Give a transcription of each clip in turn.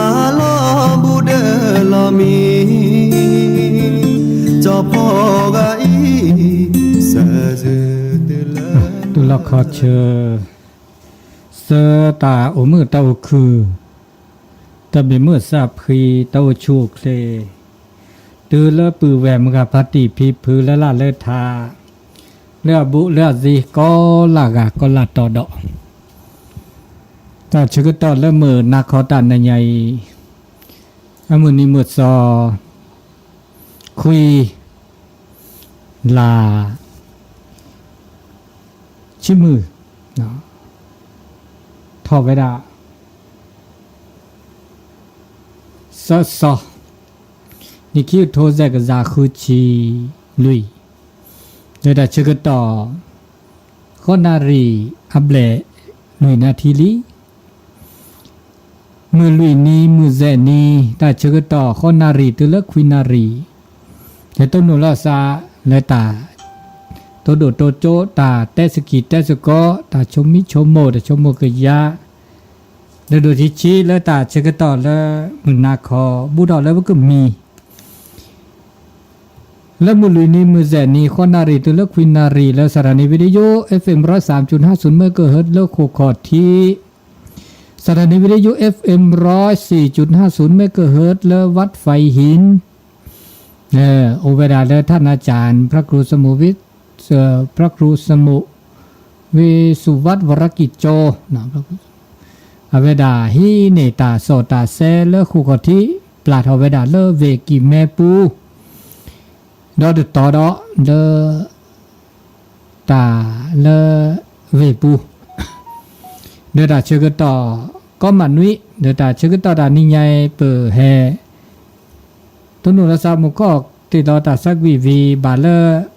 လီၤဘူၣ်ဒၢလီၤမံၤ, ကၠီဖီဂၤအံၤ, စၢၤစၢၤတုၤလၢ တူၢ်လီၤခီဆၢ, ဆၢတၢ်အိၣ်မုာ်တၢ်အိၣ်ခုၣ်, တၢ်ဘၣ်မုာ်စၢ်ဖှံ တၢ်အိၣ်ဆူၣ်အိၣ်ချ့, တုၤလၢပုၢ်ဝဲၢ်မုၢ်ဂၤဖါတံၢ်ဖံဖုလၢလၢ်လၢထး, လၢအဘူးလၢအသ့ ကိးလၢ်ဂၤကိးလၢ်တီဒီး, တၢ်ဆၢကတီၢ်လၢမုၢ်နၤခီတၢ်နံၤညါအံၤ, အမုၢ်နံၤမုၢ်သီ, ခွံ, လါ ဆံမုၢ်, ထီၣ်ဝဲဒၣ် သၢသီ, နံၣ်ခံကထိသၢကယၤဃုဆံလွံၢ်, လၢတၢ်ဆၢကတီၢ် ဃိးနၣ်ရံၣ်အဘျဲၣ်လွံၢ်နၣ်ထံလံ. မုၢ်လွံၢ်နံၤမုၢ်စဲးနံၤ တၢ်ဆၢကတီၢ်ဃိးနၣ်ရံၣ်တုၤလၢခွံနၣ်ရံၣ်, ယတိၢ်နီၣ်လီၤသးလၢတၢ် တိၢ်ဒိၣ်တိၢ်ကၠိ တၢ်တဲသကိးတဲသကိး တၢ်ဆိမိၣ်ဆိကမိၣ် တၢ်ဆိကမိၣ်ကယၤ, ဒီးဒိၣ်ထံဆံးလၢတၢ်ဆၢကတီၢ်လၢမုၢ်နၤခီ ဘူးထီၣ်လၢပကမံၤ လၢမုၢ်လွံၢ်နံၤမုၢ်စဲးနံၤ ဃိးနၣ်ရံၣ်တုၤလၢခွံနၣ်ရံၣ် လၢ စၤထၣ်နံၣ် ဝံဒံယူ FM ร้อยสามจุดห้าศูนย์ เมกะเฮิรตซ์ လၢဃိာ်ခီၣ်ထံး, สถานีวิทยุ FM ร้อยสี่จุดห้าศูนย์ เมกะเฮิรตซ์ လၢ วัดไฟหิน အိၣ်ဝဲဒၣ်လၢ ท่านอาจารย์ พระครูสมุ พระครูสมุ ဝေสุวัฒน์ วรกิจโจ အဝဲဒၣ်ဟံးန့ၢ်တၢ်စီၣ်တၢ်ဆဲလၢဃိာ်ခီၣ်ထံး ပျၢ်ထီၣ်ဝဲဒၣ်လၢဝ့ၢ်ကံၢ်မဲပူၤ ဒီးတတီၤဒီးလၢ တၢ်လၢဝ့ၢ်ပူၤ ဒီးတၢ်ဆၢကတီၢ် ကီမးနွံ ဒီးတၢ်ဆၢကတီၢ်တၢ်နံၤညါအံၤ ပဟဲ တိၢ်နီၣ်လီၤသးမူကီၢ် တ့ၢ်လီၤတၢ်ဆါကွံာ်ဝံၤဘၣ်လၢ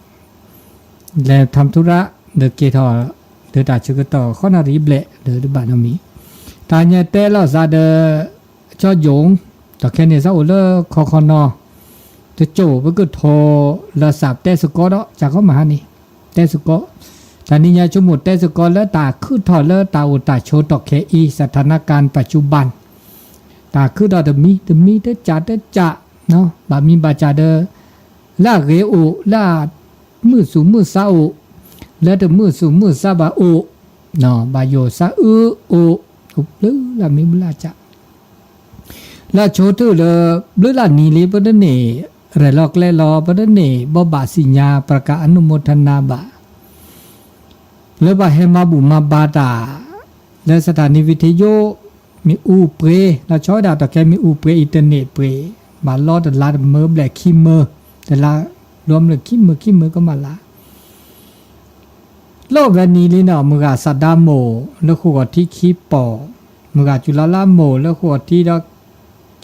လဲၤထီၣ်ထူရၣ် ဒီးက့ၤထီၣ် ဒီးတၢ်ဆၢကတီၢ်ဃိးနၣ်ရံၣ်ဘျဲၣ် ဒီးတဘၣ်နီတမံၤ တၢ်ညါတဲလီၤသးဒီး ကၠီယိၣ် ဒီးခဲန့ၣ်သးအိၣ်လၢခီခီနီၤ တကၠိၣ်ပကထိၣ် လီၤသးတဲသကိးဒီး ကၠၢ်ခီမဟါန့ၣ် တဲသကိး တၢ်နံၤညါဆိကမိၣ်တဲသကိးလၢတၢ်ခုၣ်ထီၣ်လၢတၢ်အိၣ်တၢ်ဆိးတီၢ်ခဲအံၤ สถานการณ์ปัจจุบัน တၢ်ခုၣ်ထီၣ်တမံၤတမံၤ တကၠၢ်တကၠၢ် ဘၣ်မံၤဘၣ်ကၠၢ်ဒီး လၢအဂ့ၤအိၣ် လၢအမုာ်သူၣ်မုာ်သးအိၣ် လၢတမုာ်သူၣ်မုာ်သးဘၣ်အိၣ် ဘၣ်ယိၣ်သးအုးအိၣ် အိၣ်ဘျုးလၢမံၤဘျုးလၢကၠၢ် လၢဆိကတၢၢ်လၢ ဘျုးလၢနံၤလံ ပတန့ၢ် ရဲၣ်လီၤကျဲၤလီၤ ပတန့ၢ် ဘိးဘၣ်သ့ၣ်ညါ ประกาศอนุโมทนา ဘၣ် လၢပှၤဟဲမၤဘူၣ်မၤဘါတၢ် လၢ สถานีวิทยุ မ့ၣ်အူပှ့ၤ လီၤဆီဝဲဒၣ်တီၢ်ခဲမ့ၣ်အူပှ့ၤ အံၣ်တနဲၣ်ပှ့ၤ ဘၣ်လီတလါတမၢဘျဲၣ်ခံမၢ တလါ လီမၢခံမၢခံမၢကမၣ်လၢ လီၢ်ဝဲနံၤလံနီၤ မုၢ်ဂၤစးဒါမိၢ် လၢဃိာ်ဂီၤထံခံပီၢ်, မုၢ်ဂၤစူၤလါလါမိၢ် လၢဃိာ်ဂီၤထံ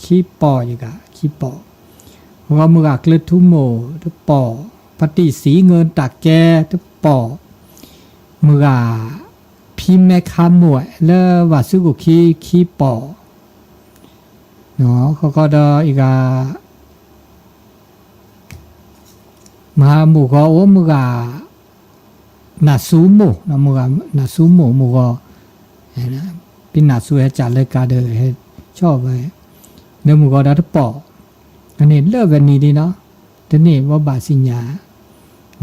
ဒီး ခံပီၢ်ယဂၤ ခံပီၢ်, ဂီၤမုၢ်ဂၤကျၢၤထူမိၢ်တပီၢ်, ပတံၢ်စံငၢၢ်တၢ်ကဲတပီၢ်, မုၢ်ဂၤ ဖံမဲခါမိၢ် လၢဝၤစုကအိၣ်ခံခံပီၢ်, ဃီဃီဒီးအံၤဂၤ မုၢ်ဂၤမိၢ်ဂီၤအိၣ်မုၢ်ဂၤ နၢ်စူမိၢ်, နၢ်စူမိၢ်မုၢ်ဂီၤ, ဖံနၢ်စူဟဲကၢ်လၢကၤဒီးဟဲဆီၣ်ဝဲ, ဒီးမုၢ်ဂီၤဒီးတပီၢ်, အန့ၣ်လၢဝဲနံၤဒ်နီၤ, တန့ၢ်ဘိးဘၣ်သ့ၣ်ညါ,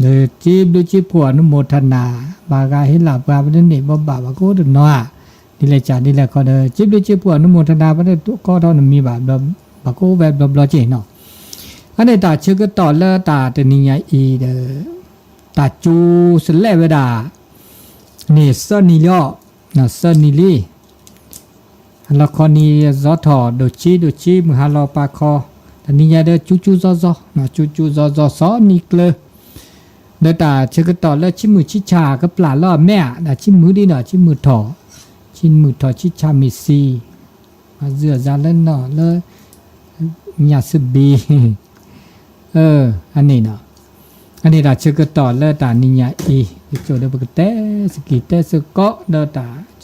ဒီးစံးဘျုးစံးဖှိၣ် အနုမောทนา ဘၣ်ဂၤဟ့ၣ်လၢပှၤ ပတန့ၢ်ဘိးဘၣ်ဘၣ်ကိးတနီၤဧါ, ဒ်လဲၣ်ကၢ်ဒ်လဲၣ်ခီဒီး စံးဘျုးစံးဖှိၣ် အနုမောทนา ပတကိးထီၣ်နမံၤဘၣ် ဘၣ်ကိးဝဲဘျီဘျီက့ၢ်နီၤ, အန့ၣ်တၢ်ဆၢကတီၢ်လၢတၢ်တနံၤညါအံၤဒီး တၢ်စူၤစလဲၣ်ဝဲဒၣ် န့ၣ်သၢနံၤလံ, သၢနံၤလံ, ဟါလီၤခီနံၤအသီထီၣ် ဒိၣ်ဆံးဒိၣ်ဆံး မုၢ်ဟါလီၤပာ်ခီ, တနံၤညါဒီးစူၤစူၤစီစီ, စူၤစူၤစီစီစီနံၤကျၢၤ, ဒီးတၢ်ဆၢကတီၢ်လၢဆံမုၢ်ဆံဆၣ်ကပျၢ်လီၤအမဲာ်ဧါ, ဒီးဆံမုၢ်ဒ်နီၤ ဆံမုၢ်ထီၣ်, ဆံမုၢ်ထီၣ်ဆံဆၣ်မ့ၢ်စံ ပှၤစံးအသးလၢနီၢ်လၢ ညၣ်စဘံ, အန့ၣ်နီၤ, အန့ၣ်တၢ်ဆၢကတီၢ်လၢတၢ်နံၤညါအံၤ ယကၠိဒီးပကတဲသကိးကီး ဒီးတၢ်ဆိ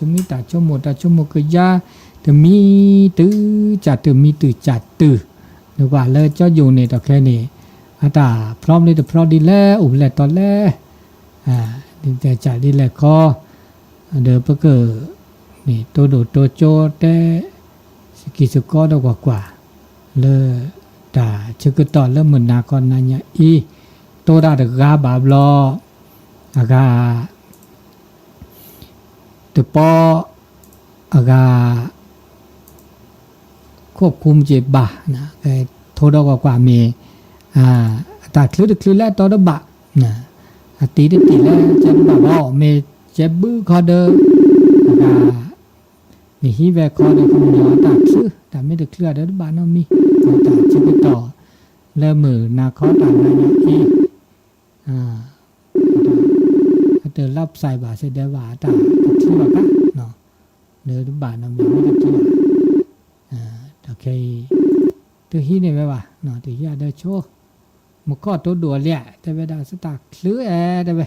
မိၣ်တၢ်ဆိကမိၣ်ကယၤ, တမံၤတုၤကၢ်တုၤ မံၤတုၤကၢ်တုၤ, နကွၢ်လၢကၠီယိၤန့ၣ် ဒီးခဲန့ၣ် အတၢ်ဖျီမ့ၢ်တဖျီဒ်လဲၣ် အိၣ်ဖျဲၣ်တီၤလဲၣ် ဒ်လဲၣ်ကၢ်ဒ်လဲၣ်ခီ, ဒီးပက န့ၣ် တိၢ်ဒိၣ်တိၢ်ကၠိတဲ က့ၤစ့ၢ်ကီးဒီးကွၢ်ကွၢ် လၢ တၢ်ဆၢကတီၢ်လၢမုၢ်နၤခီနၤညါအံၤ တိၢ်တၢ်တဂၤဘၣ်ဘျီ အဂၤ တပီ အဂၤ ခိၣ်ကူမုၢ်က့ၤဘၣ် ထိဒီးကွၢ်ကွၢ်မ့ၢ် အတၢ်ချုးတချုးလၢအတီတဘၣ် အတံၤတတံၤလၢကဲတဘၣ်ဘၣ် မ့ၢ်ကဲဘုခီဒီး အဂၤ နဟံးဝဲခီဒီးကညီတၢ်ချုး တၢ်မ့ၢ်တချုးအဒီးတဘၣ်နီတမံၤ တၢ်ဆၢကတီၢ် လၢမုၢ်နၤခီတၢ်နၤညါအံၤ အတလၢပစၢ် ဘၣ်စ့ၢ်ဒဲးဘၣ် အတၢ်တချုးဘၣ်ဘၣ် ဒီးတဘၣ်နီတမံၤ မ့ၢ်တချုးဘၣ် ဒီးခဲအံၤ တဟံးန့ၢ်ဝဲဘၣ် တဟံးအဒီးဆိ မူခိၣ်တိဒိၣ်အလံ တဲဝဲဒၣ် စတၢ်ချုးအဲၣ် တဲဝဲ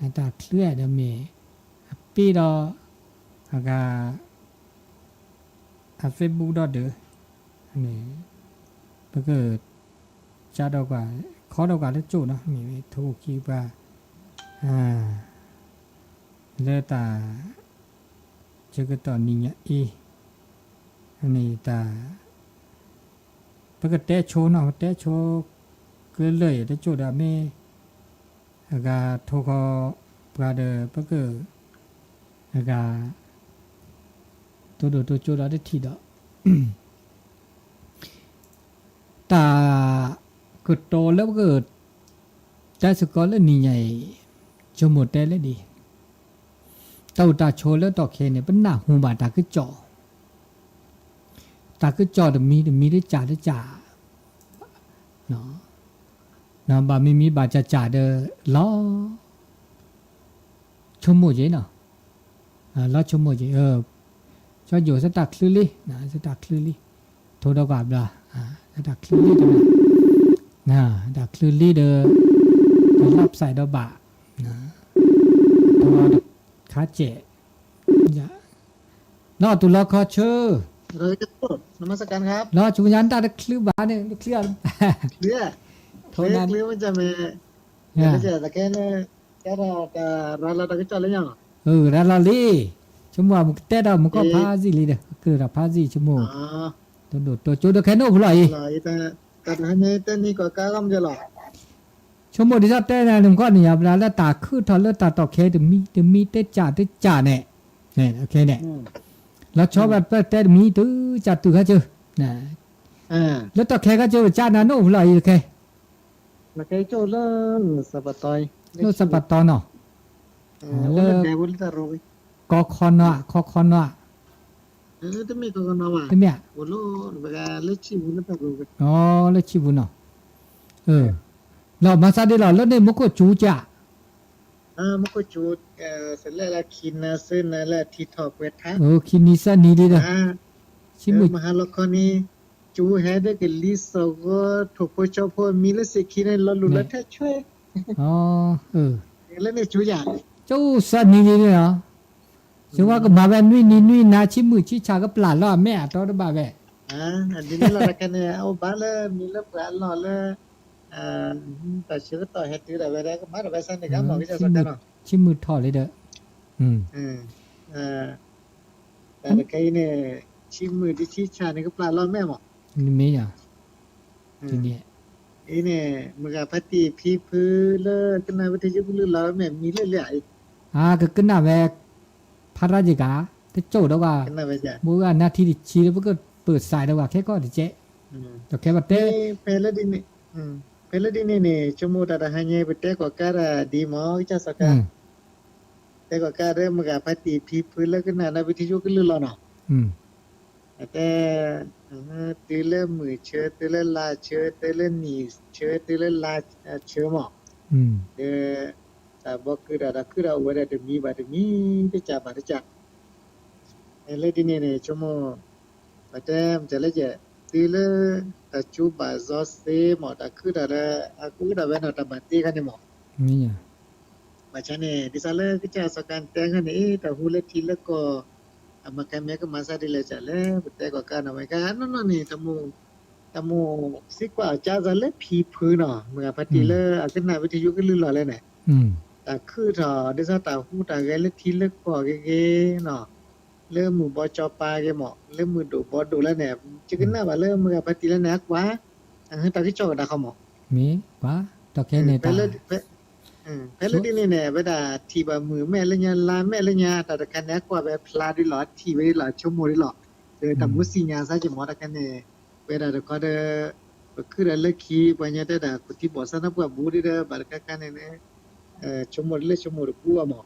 အတၢ်ချုးအဲၣ်ဒီးမ့ၢ် အပ့ၤဒီး အဂၤ အ Facebook ဒီးဒီး န့ၣ် ပက ကဒီးကွၢ် ခီဒီးကွၢ်လၢကၠိၣ်နီၤ မ့ၢ်ဝဲထိၣ်ခံပှၤ လၢတၢ် ဆၢကတီၢ်နံၤညါအံၤ န့ၣ်တၢ် ပကတဲဆိနီၤ ပတဲဆိ ကလၢာ်အံၤတကၠိၣ်ဒီးမ့ၢ် အဂၤထိၣ်ခီ ပှၤဒီး ပက အဂၤ တိဒိၣ်တိကၠိဒီးတထံၣ်ဒီး တၢ် ကတီၤလၢပက တဲစ့ၢ်ကီးလၢနံၤညါအံၤ ဆိကမိၣ်တဲလၢဒ် တၢ်အိၣ်တၢ်ဆိးလၢတီၢ်ခဲအံၤန့ၣ် ပနၢ်ဟူဘၣ်တၢ်ကစီၣ် တၢ်ကစီၣ်တမံၤတမံၤတကၢ်တကၢ် ဘၣ်မံၤမံၤဘၣ်ကၢ်ကၢ်ဒီး လီၤ ဆိကမိၣ်က့ၤနီၤ လီၤဆိကမိၣ်က့ၤ ကၠီယိာ် စတၢ်ချုးလံ စတၢ်ချုးလံ ထိၣ်ဒီးကွၢ်ဘျီ စတၢ်ချုးလံတမ့ၢ် တၢ်ချုးလံဒီး တလၢပစၢ်ဒီးဘၣ် တခါစဲး လီၤတူၢ်လီၤခီဆၢ လီၤဆူညါတၢ်တချုးဘၣ်န့ၣ် တချုး ထိၣ်နၤ ရၤလီၤလံ ဆိကမိၣ်မူကတဲဒီးမူကီၢ်ဖးစံၣ်လံဒီး ကကြၢးဒီးဖးစံၣ် ဆိကမိၣ် တိဒိၣ်တိကၠိဒီးခဲနိၣ်ဖူလီၤအံၤ ဆိကမိၣ်ဒ်သိးတဲနၤန့ၣ် မူကီၢ်န့ၣ် ယဘျါလၢတၢ်ခုၣ်ထီၣ်လၢတၢ်တီၢ်ခဲတမံၤ တမံၤတကၢ်တကၢ်န့ၣ် ခဲန့ၣ် လီၤဆီဝဲပတဲတမံၤတုၤကၢ်တုၤခါစၢၤ လၢတီၢ်ခဲခါစၢၤ ပကနၢ်နိၣ်ဖူလီၤအံၤတခဲ လၢ လၢစပတီနီၤ လၢ ကီခီနီၤ ခီခီနီၤ တမ့ၢ်ဧါ လၢဆံၣ်ပူၤနီၤ လၢမၤစၢ်ဒ်လီၤ လၢန့ၣ်မူခိၣ်စူၤကၢ် မူခိၣ်စူၤ စလဲၣ်လၢခံနၤသၢနၤလၢအထံထီၣ်ပှဲၤထါ ခံနံၤသၢနံၤဒ်ဒီး ဆံမုၢ် မဟါလီၤခီန့ၣ် စူၤဟဲဒၣ်ကလံၤစီၤဂီၤ ထိၣ်ဖိဆီဖိမံလၢစ့ၢ်ခံန့ၣ် လီၤလူၤလၢထဲဆွဲ လၢန့ၣ်စူၤယၤ ကၠိသၢနံၤဒ်န့ၣ်လီၤ စဝါကမၤဝဲနွံနံၤနွံနၤ ဆံမုၢ်ဆံဆၣ်ကပျၢ်လီၤအမဲာ်အတီတဘၣ်ဝဲ ဒ်န့ၣ်လီၤတၢ်ခဲန့ၣ် အအိၣ်ဘၣ်လၢမံၤလၢပှၤအလီၢ်လၢ တၢ်ဆၢကတီၢ်ဟဲတုၤဒၣ်ဝဲဒၣ် ကမၤတၢ်ဘၣ်ဆၣ်န့ၣ် ကမၤကစၢ်စီၤကါနီၤ ဆံမုၢ်ထီၣ်လံဒီး တၢ်တခဲအံၤန့ၣ် ဆံမုၢ်ဒ်ဆံဆၣ်န့ၣ် ကပျၢ်လီၤမဲာ်မး မ့ၢ်ယၤ အံၤန့ၣ် မုၢ်ဂၤဖါတံၢ်ဖံဖုလၢကနၣ်ဝဲထံယိကလုၢ်လီၤဝဲမ့ၢ်မံၤလၢလၢအံၤ အကကနၣ်ဝဲ ဖးရၣ်ယကၤ တကၠိၣ်ဒီးဘၣ် ဘိဂၤနါထံတဆံဒီး ပကပၢၢ်စးဒီးဘၣ်ခဲကီၢ်တကဲး ဒီးခဲဘၣ်တဲ ဖဲလၢဒ်န့ၣ် ဖဲလၢဒ်န့ၣ်န့ၣ် ဆိကမိၣ်တၢ်တဟါညါ ပတဲကီၢ်ကါတၢ်ဒ်မး ကစၢ်စီၤကါ တဲကီၢ်ကါဒီးမုၢ်ဂၤဖါတံၢ်ဖံဖုလၢကနၣ်ဝဲထံယိကလုၢ်လီၤနီၤ အတဲ တုၤလၢမုၢ်ဆၢ တုၤလၢလါဆၢ တုၤလၢနံၣ်ဆၢ တုၤလၢလါဆၢမး ဒီး တၢ်ဘီကုၢ်တၢ် တၢ်ခုၣ်တၢ်အိၣ်ဝဲဒၣ်တမံၤဘၣ်တမံၤ တကၢ်ဘၣ်တကၢ် လၢဒ်န့ၣ်န့ၣ် ဆိကမိၣ် ပတဲမ့ၢ်တၢ်လၢယဲ တုၤလၢ တၢ်စူၤဘၣ်စီဆှံမး တၢ်ခုၣ်တၢ်လၢ အကအိၣ်ဒၣ်ဝဲနီၤ တၢ်ဘၣ်တ့ခါန့ၣ်မး ဘၣ်ဆၣ်န့ၣ် ဒ်သိးလၢကစၢ်စီၤကါတဲခါန့ၣ် တၢ်ဟူလၢထံလၢကီၢ် အမၤကမဲကမၤစၢ်ဒ်လဲၣ်စ့ၢ်လၢ ပတဲကီၢ်ကါနီၤ ဝဲကါနီၢ်နီၢ်န့ၣ် တၢ်မိၣ်စံးကွၢ်အီၤကါသးလၢဖံဖုနီၤ မုၢ်ဂၤဖါတံၢ်လၢအကနၣ်ဝဲထံယိကလုၢ်လီၤလဲၣ်န့ၣ် တၢ်ခုၣ်ထီၣ် ဒ်သိးတၢ်ဟူးတၢ်ဂဲၤလၢထံလၢကီၢ်ဂ့ၤဂ့ၤနီၤ လၢမုၢ်ဘီကၠီပၤဂ့ၤမး လၢမုၢ်ဒိၣ်ဘီဒိၣ်လၢန့ၣ် ယကနၣ်ဘၣ်လၢမုၢ်ဂၤဖါတံၢ်လၢန့ၣ် အကွၢ် အဟဲတၢ်ကစီၣ်ကဒါဃီမး မ့ၢ်ကွၢ် ဒီးခဲန့ၣ်တၢ် ဖဲလၢဒ်န့ၣ်န့ၣ် အဝဲဒၣ်ထံၣ်ဘၣ်မုၢ်မဲာ်လၢညါ လါမဲာ်လၢညါ တၢ်တခါန့ၣ် အကွၢ်ဝဲဖျါဒ်လီၤ အထံၣ်ဝဲဒ်လီၤ အဆိကမိၣ်ဒ်လီၤ တၢ်မူစံၣ်ညါစၢ်က့ၤမး တၢ်ခါန့ၣ် ဝဲဒၣ်တခီဒီး ပခုဒီးလၢခံ ပှၤညီတဲဒၣ် ခိၣ်ထံဘီၣ်စၢ်နၢ်ပှၢ်ဘူးဒ်ဒီး ဘၣ်တခါခါန့ၣ်န့ၣ် ဆိကမိၣ်တလၢဆိကမိၣ်တပူၤအီၤမး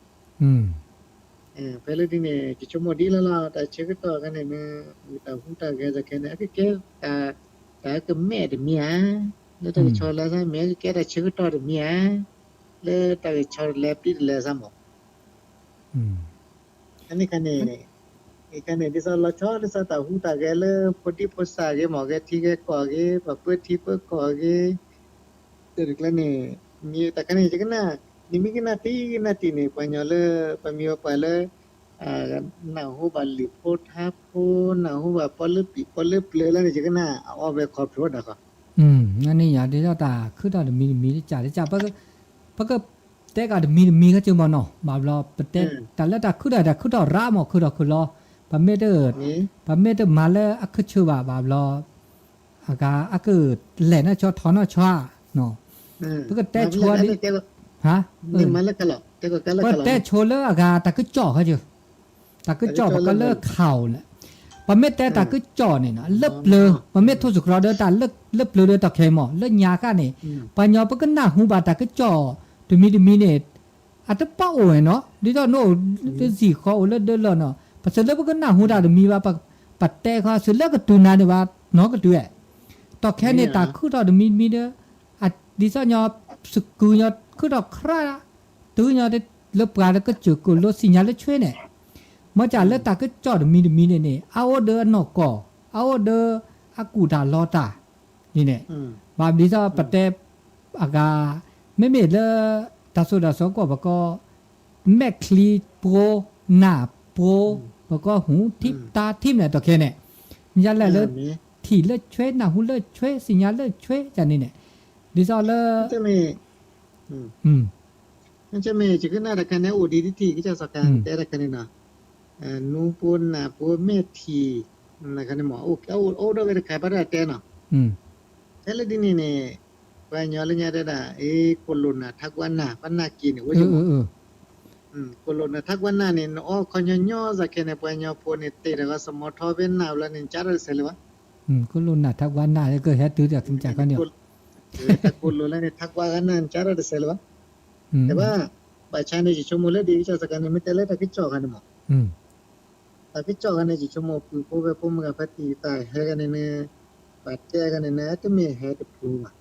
ဖဲလၢဒ်န့ၣ် ယဆိကမိၣ်ဒ်လၢလီၤ တၢ်ဆၢကတီၢ်ခါန့ၣ် မ့ၢ်တၢ်ဟူးတၢ်ဂဲၤစ့ၢ်ကီးန့ၣ် အကကဲ တၢ်ကမဲာ်တမံၤဧါ, လၢတၢ်ကဆီတလဲသး မ့ၢ်အကကဲတၢ်ဆၢကတီၢ်တမံၤဧါ, လၢတၢ်ကဆီတလဲပျံၤတလဲသးမး အန့ၣ်ခါန့ၣ် အန့ၣ်ခါန့ၣ် ဒ်သိးလီၤဆီဒ်သိးတၢ်ဟူးတၢ်ဂဲၤလၢဖိဒံဖိသၣ်ဂ့ၤ မ့ၢ်ဂဲၤထံဂဲၤကီၢ်ဂ့ၤ ပှၤပၢထံပၢကီၢ်ဂ့ၤ တၢ်တကျဲန့ၣ် မ့ၢ်တၢ်ခါန့ၣ် ယကနၣ် နမ့ၢ်ကနၣ်တံၢ်ကနၣ်တံၢ်န့ၣ် ပှၤညီလၢ ပှၤမ့ၢ်ပှၤလၢ နၢ်ဟူဘၣ်လံာ်ဖိထါဖိ နၢ်ဟူဘၣ်ပီလၢပံာ်ပီလၢပျၢၤလၢန့ၣ် ယကနၣ်အအီၣ်ဝဲခီဖျိဒၣ်ဃီ နန့ၣ်ယၤဒ်သိးတၢ်ခုထီၣ်တမံၤတမံၤတကးတကး ပကတဲကးတမံၤတမံၤခီကၢမးနီၤ ဘၣ်ဘျီ ပတဲ တၢ်လၢတၢ်ခုထီၣ်တၢ်ခုထီၣ်ရးမး ခုထီၣ်ခုလီၤ ပမ့ၢ်တ ပမ့ၢ်တမၤလၢအခၢဆၢဘၣ် ဘၣ်ဘျီ အဂၤအကလဲၤနီၢ်ဆီထီနီၢ်ဆီ ပကတဲဆိ ပတဲဆိလၢအဂၤတၢ်ကစီၣ်ခီကၢ တၢ်ကစီၣ်ပကလၢခးအီၤ တၢ်ကစီၣ်န့ၣ်နီၤ လၢပျၢၤ ပမ့ၢ်တဲတၢ်ကစီၣ်န့ၣ် လၢပျၢၤ ပမ့ၢ်ထိၣ်သတြီၤဒီးတၢ်လၢပျၢၤဒီးတၢ်ခဲအံၤမး လၢညါခါန့ၣ် ပှၤညီပကနၢ်ဟူဘၣ်တၢ်ကစီၣ် တမံၤတမံၤန့ၣ် အတပာ်အိၣ်ဝဲနီၤ ဒ်သိးနအိၣ်လၢစံၣ်ဃီအိၣ်လၢဒၢလီၢ်နီၤ ပသုးလၢပကနၢ်ဟူတၢ်တမံၤဘၣ် ပတဲခီသုးလၢကတုၤနၤန့ၣ်ဘၣ် နီၢ်ကတုၤဝဲ တီၢ်ခဲန့ၣ်တၢ်ခုထီၣ်တမံၤတမံၤဒီး ဒ်သိးညီ စကူညီခုထီၣ်ခရၣ် တုၤညီလၢပှၤတကစၢၢ်ကလိစံၣ်ညါလၢဆွဲန့ၣ် မ့ၢ်ကၢ်လၢတၢ်ကစီၣ်တမံၤတမံၤန့ၣ်န့ၣ် အအိၣ်ဒီးအနီၢ်ကီၢ် အအိၣ်ဒီးအကူၣ်တၢ်လီၤတၢ် န့ၣ်န့ၣ် ဘၣ်ဒ်သိးပတဲ အဂၤ မ့မ့ၢ်လၢ တၢ်စိၤတၢ်စီကီၢ်ပကီ မဲာ်ချံပှိ နၢ်ပှိ ပကီဟူးထံတၢ်ထံန့ၣ်တီၢ်ခဲန့ၣ် မ့ၢ်လၢ ထံၣ်လၢဆွဲ နၢ်ဟူလၢဆွဲ စံၣ်ညါလၢဆွဲ ကန့ၣ်န့ၣ် ဒ်သိးလၢ မ့ၢ်ယကနၣ်တၢ်ခါန့ၣ် အိၣ်ဒံးတထံၣ် ကစၢ်စီၤခါတဲတၢ်ခါန့ၣ်နီၤ နူပှိနၢ်ပှိမဲာ်ထံၣ် နခါန့ၣ်မ့ၢ် အိၣ်ဒီးဝဲတခါဘၣ်ဒီးတဲနီၤ ဖဲလၢဒ်န့ၣ်န့ၣ် ပှၤကညီလၢညါတဲဒၣ် အ့ ကိၣ်လိၣ်နၢ်ထါကွၢ်နၢ် ပှၤနၢ်က့ၤန့ၣ် အိၣ်ဆိမး ကိၣ်လိၣ်နၢ်ထါကွၢ်နၢ်န့ၣ် နအီခီညီညီစ့ၢ်ကီးန့ၣ် ပှၤကညီဖိန့ၣ် တ့ၢ်တၢ်ဂီၤစမီထီဖဲနၢ်ဘျီန့ၣ် နကၢ်ထီၣ်တဆဲးလၢၤဘၣ် ကိၣ်လိၣ်နၢ်ထါကွၢ်နၢ် ကဟဲတုၤတၢ်ကမၣ်ခီန့ၣ် တၢ်ကိၣ်လိၣ်လၢန့ၣ် ထါကွၢ်ဂၤနၢ် နကၢ်ထီၣ်တဆဲးလၢၤဘၣ် တဘၣ် ဘၣ်ဆၣ်န့ၣ် ယဆိကမိၣ်လၢဒ်ကစၢ်စီၤခါန့ၣ် မ့ၢ်တဲလၢတၢ်ကစီၣ်ခါန့ၣ်မး တၢ်ကစီၣ်ခါန့ၣ် ယဆိကမိၣ် ပုၢ်ဖိဝဲၢ်ဖိမုၢ်ဂၤဖါတံၢ်တၢ်ဟဲဂၤန့ၣ်န့ၣ် ဘၣ်တဲဂၤန့ၣ်န့ၣ် တမ့ၢ်ဟဲတဖျိဘၣ်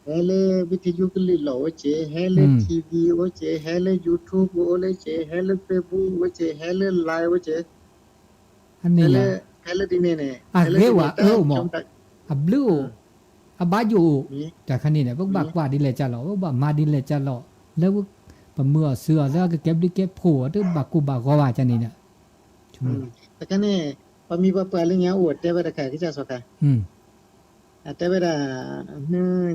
ဟဲလၢ ဝံထယုကလုာ်လီၢ်အိၣ်က့ၤ ဟဲလၢ ထံဝံၤ အိၣ်က့ၤ ဟဲလၢ YouTube အိၣ်လၢက့ၤ ဟဲလၢ Facebook အိၣ်က့ၤ ဟဲလၢ Line အိၣ်က့ၤ ဟဲလၢ ဟဲလၢဒ်န့ၣ်န့ၣ် အဂ့ၤဝဲအၢမး အဘျုးအိၣ် အဘၣ်ယိၣ်အိၣ် တၢ်ခါန့ၣ်န့ၣ် ပကဘၣ်ကွၢ်ဒ်လဲၣ်ကၢ်လီၤ ပကဘၣ်မၤဒ်လဲၣ်ကၢ်လီၤ လၢပမုာ်အီၤစၢၤအီၤလၢအကကဲဘျုးကဲဖှိၣ်အီၤ တဘၣ်ကိၢ်ဘၣ်ဂီၤဘၣ်ကန့ၣ်န့ၣ် တခါန့ၣ် ပှၤမံၤပှၤပှၢ်လၢညါအိၣ်တဲဝဲတခါ ကစၢ်စီၤခါ အတဲဝဲဒၣ်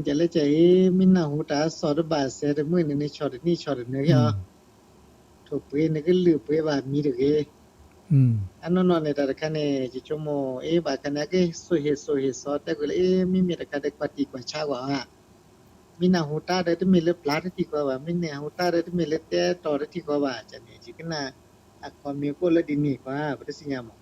ယလဲကၢ်အံၤ မ့ၢ်နၢ်ဟူတၢ်အစီၣ်တဘၣ်စဲးတမုာ်န့ၣ်န့ၣ် ဆီၣ်တနံၣ်ဆီၣ်တနၢၤက့ၤအီၤ ထိၣ်ပှ့ၤနကလုၢ်ပှ့ၤဘၣ်မံၤတဂ့ၤ အနီၢ်နီၢ်န့ၣ် တၢ်တခါန့ၣ် ယဆိကမိၣ် အ့ ဘၣ်ခါန့ၣ် အကဲစိၣ်ဟ့ၣ်စိၣ်ဟ့ၣ်စီၤ တဲကွံာ်လၢ အ့ မ့မ့ၢ်တခါဒီးကွၢ်တံၢ်ကွၢ်ဆါကွၢ်ဧါ မ့ၢ်နၢ်ဟူတၢ်ဒီးတမ့ၢ်လၢပျၢ်တထံၣ်ဃီဘၣ် မ့ၢ်နၢ်ဟူတၢ်ဒီးတမ့ၢ်လၢတဲတီၤတထံၣ်ဃီဘၣ် ကန့ၣ် ယကနၣ် အခီမ့ၢ်ကအိၣ်လၢဒ်န့ၣ်ကွၢ် ပတသ့ၣ်ညါမး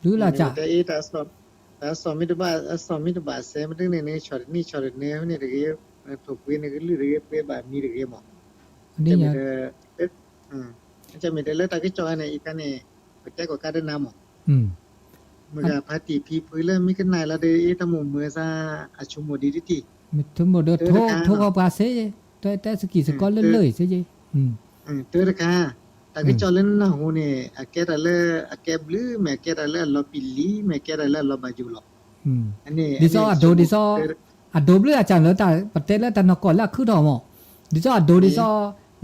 ဒုးလၢက တၢ်အ့ တၢ်အစီၣ်မ့ၢ်တဘၣ် အစီၣ်မ့ၢ်တဘၣ်စဲးမ့ၢ်တန့ၣ်န့ၣ် ဆီၣ်တနံၣ်ဆီၣ်တနၢၤန့ၣ်တဂ့ၤ ထိၣ်ပှ့ၤနကလုၢ်တဂ့ၤ ပှ့ၤဘၣ်မံၤတဂ့ၤမး မ့ၢ် မ့ၢ်တဲလၢတၢ်ကစီၣ်န့ၣ် အံၤခါန့ၣ် ပတဲကီၢ်ကါတနါမး မုၢ်ဂၤဖါတံၢ်ဖံဖုလၢမ့ၢ်ကနၣ်လီၤဒီး အ့ တၢ်မိၢ်မုာ်စၢ် အဆိကမိၣ်ဒ်တထံၣ် မ့ၢ်ထိၣ်မိၣ်ဒီးထိၣ် ထိၣ်ဃီပှၤစ့ၢ် တဲစကံၢ်စကီလၢလၢစ့ၢ် တၢ်တခါ တၢ်ကစီၣ်လၢနနၢ်ဟူန့ၣ် အကဲတၢ်လၢ အကဲဘျုးမ့ၢ် အကဲတၢ်လၢအလီၤပံာ်လံ မ့ၢ်အကဲတၢ်လၢအလီၤဘၣ်ယိၣ်လီၤ ဒ်သိးအဒိ ဒ်သိး အဒိဘျုးအစၢ်လၢ ပတဲလၢတၢ်နီၢ်ကီၢ်လၢအခုထီၣ်မး ဒ်သိးအဒိ ဒ်သိး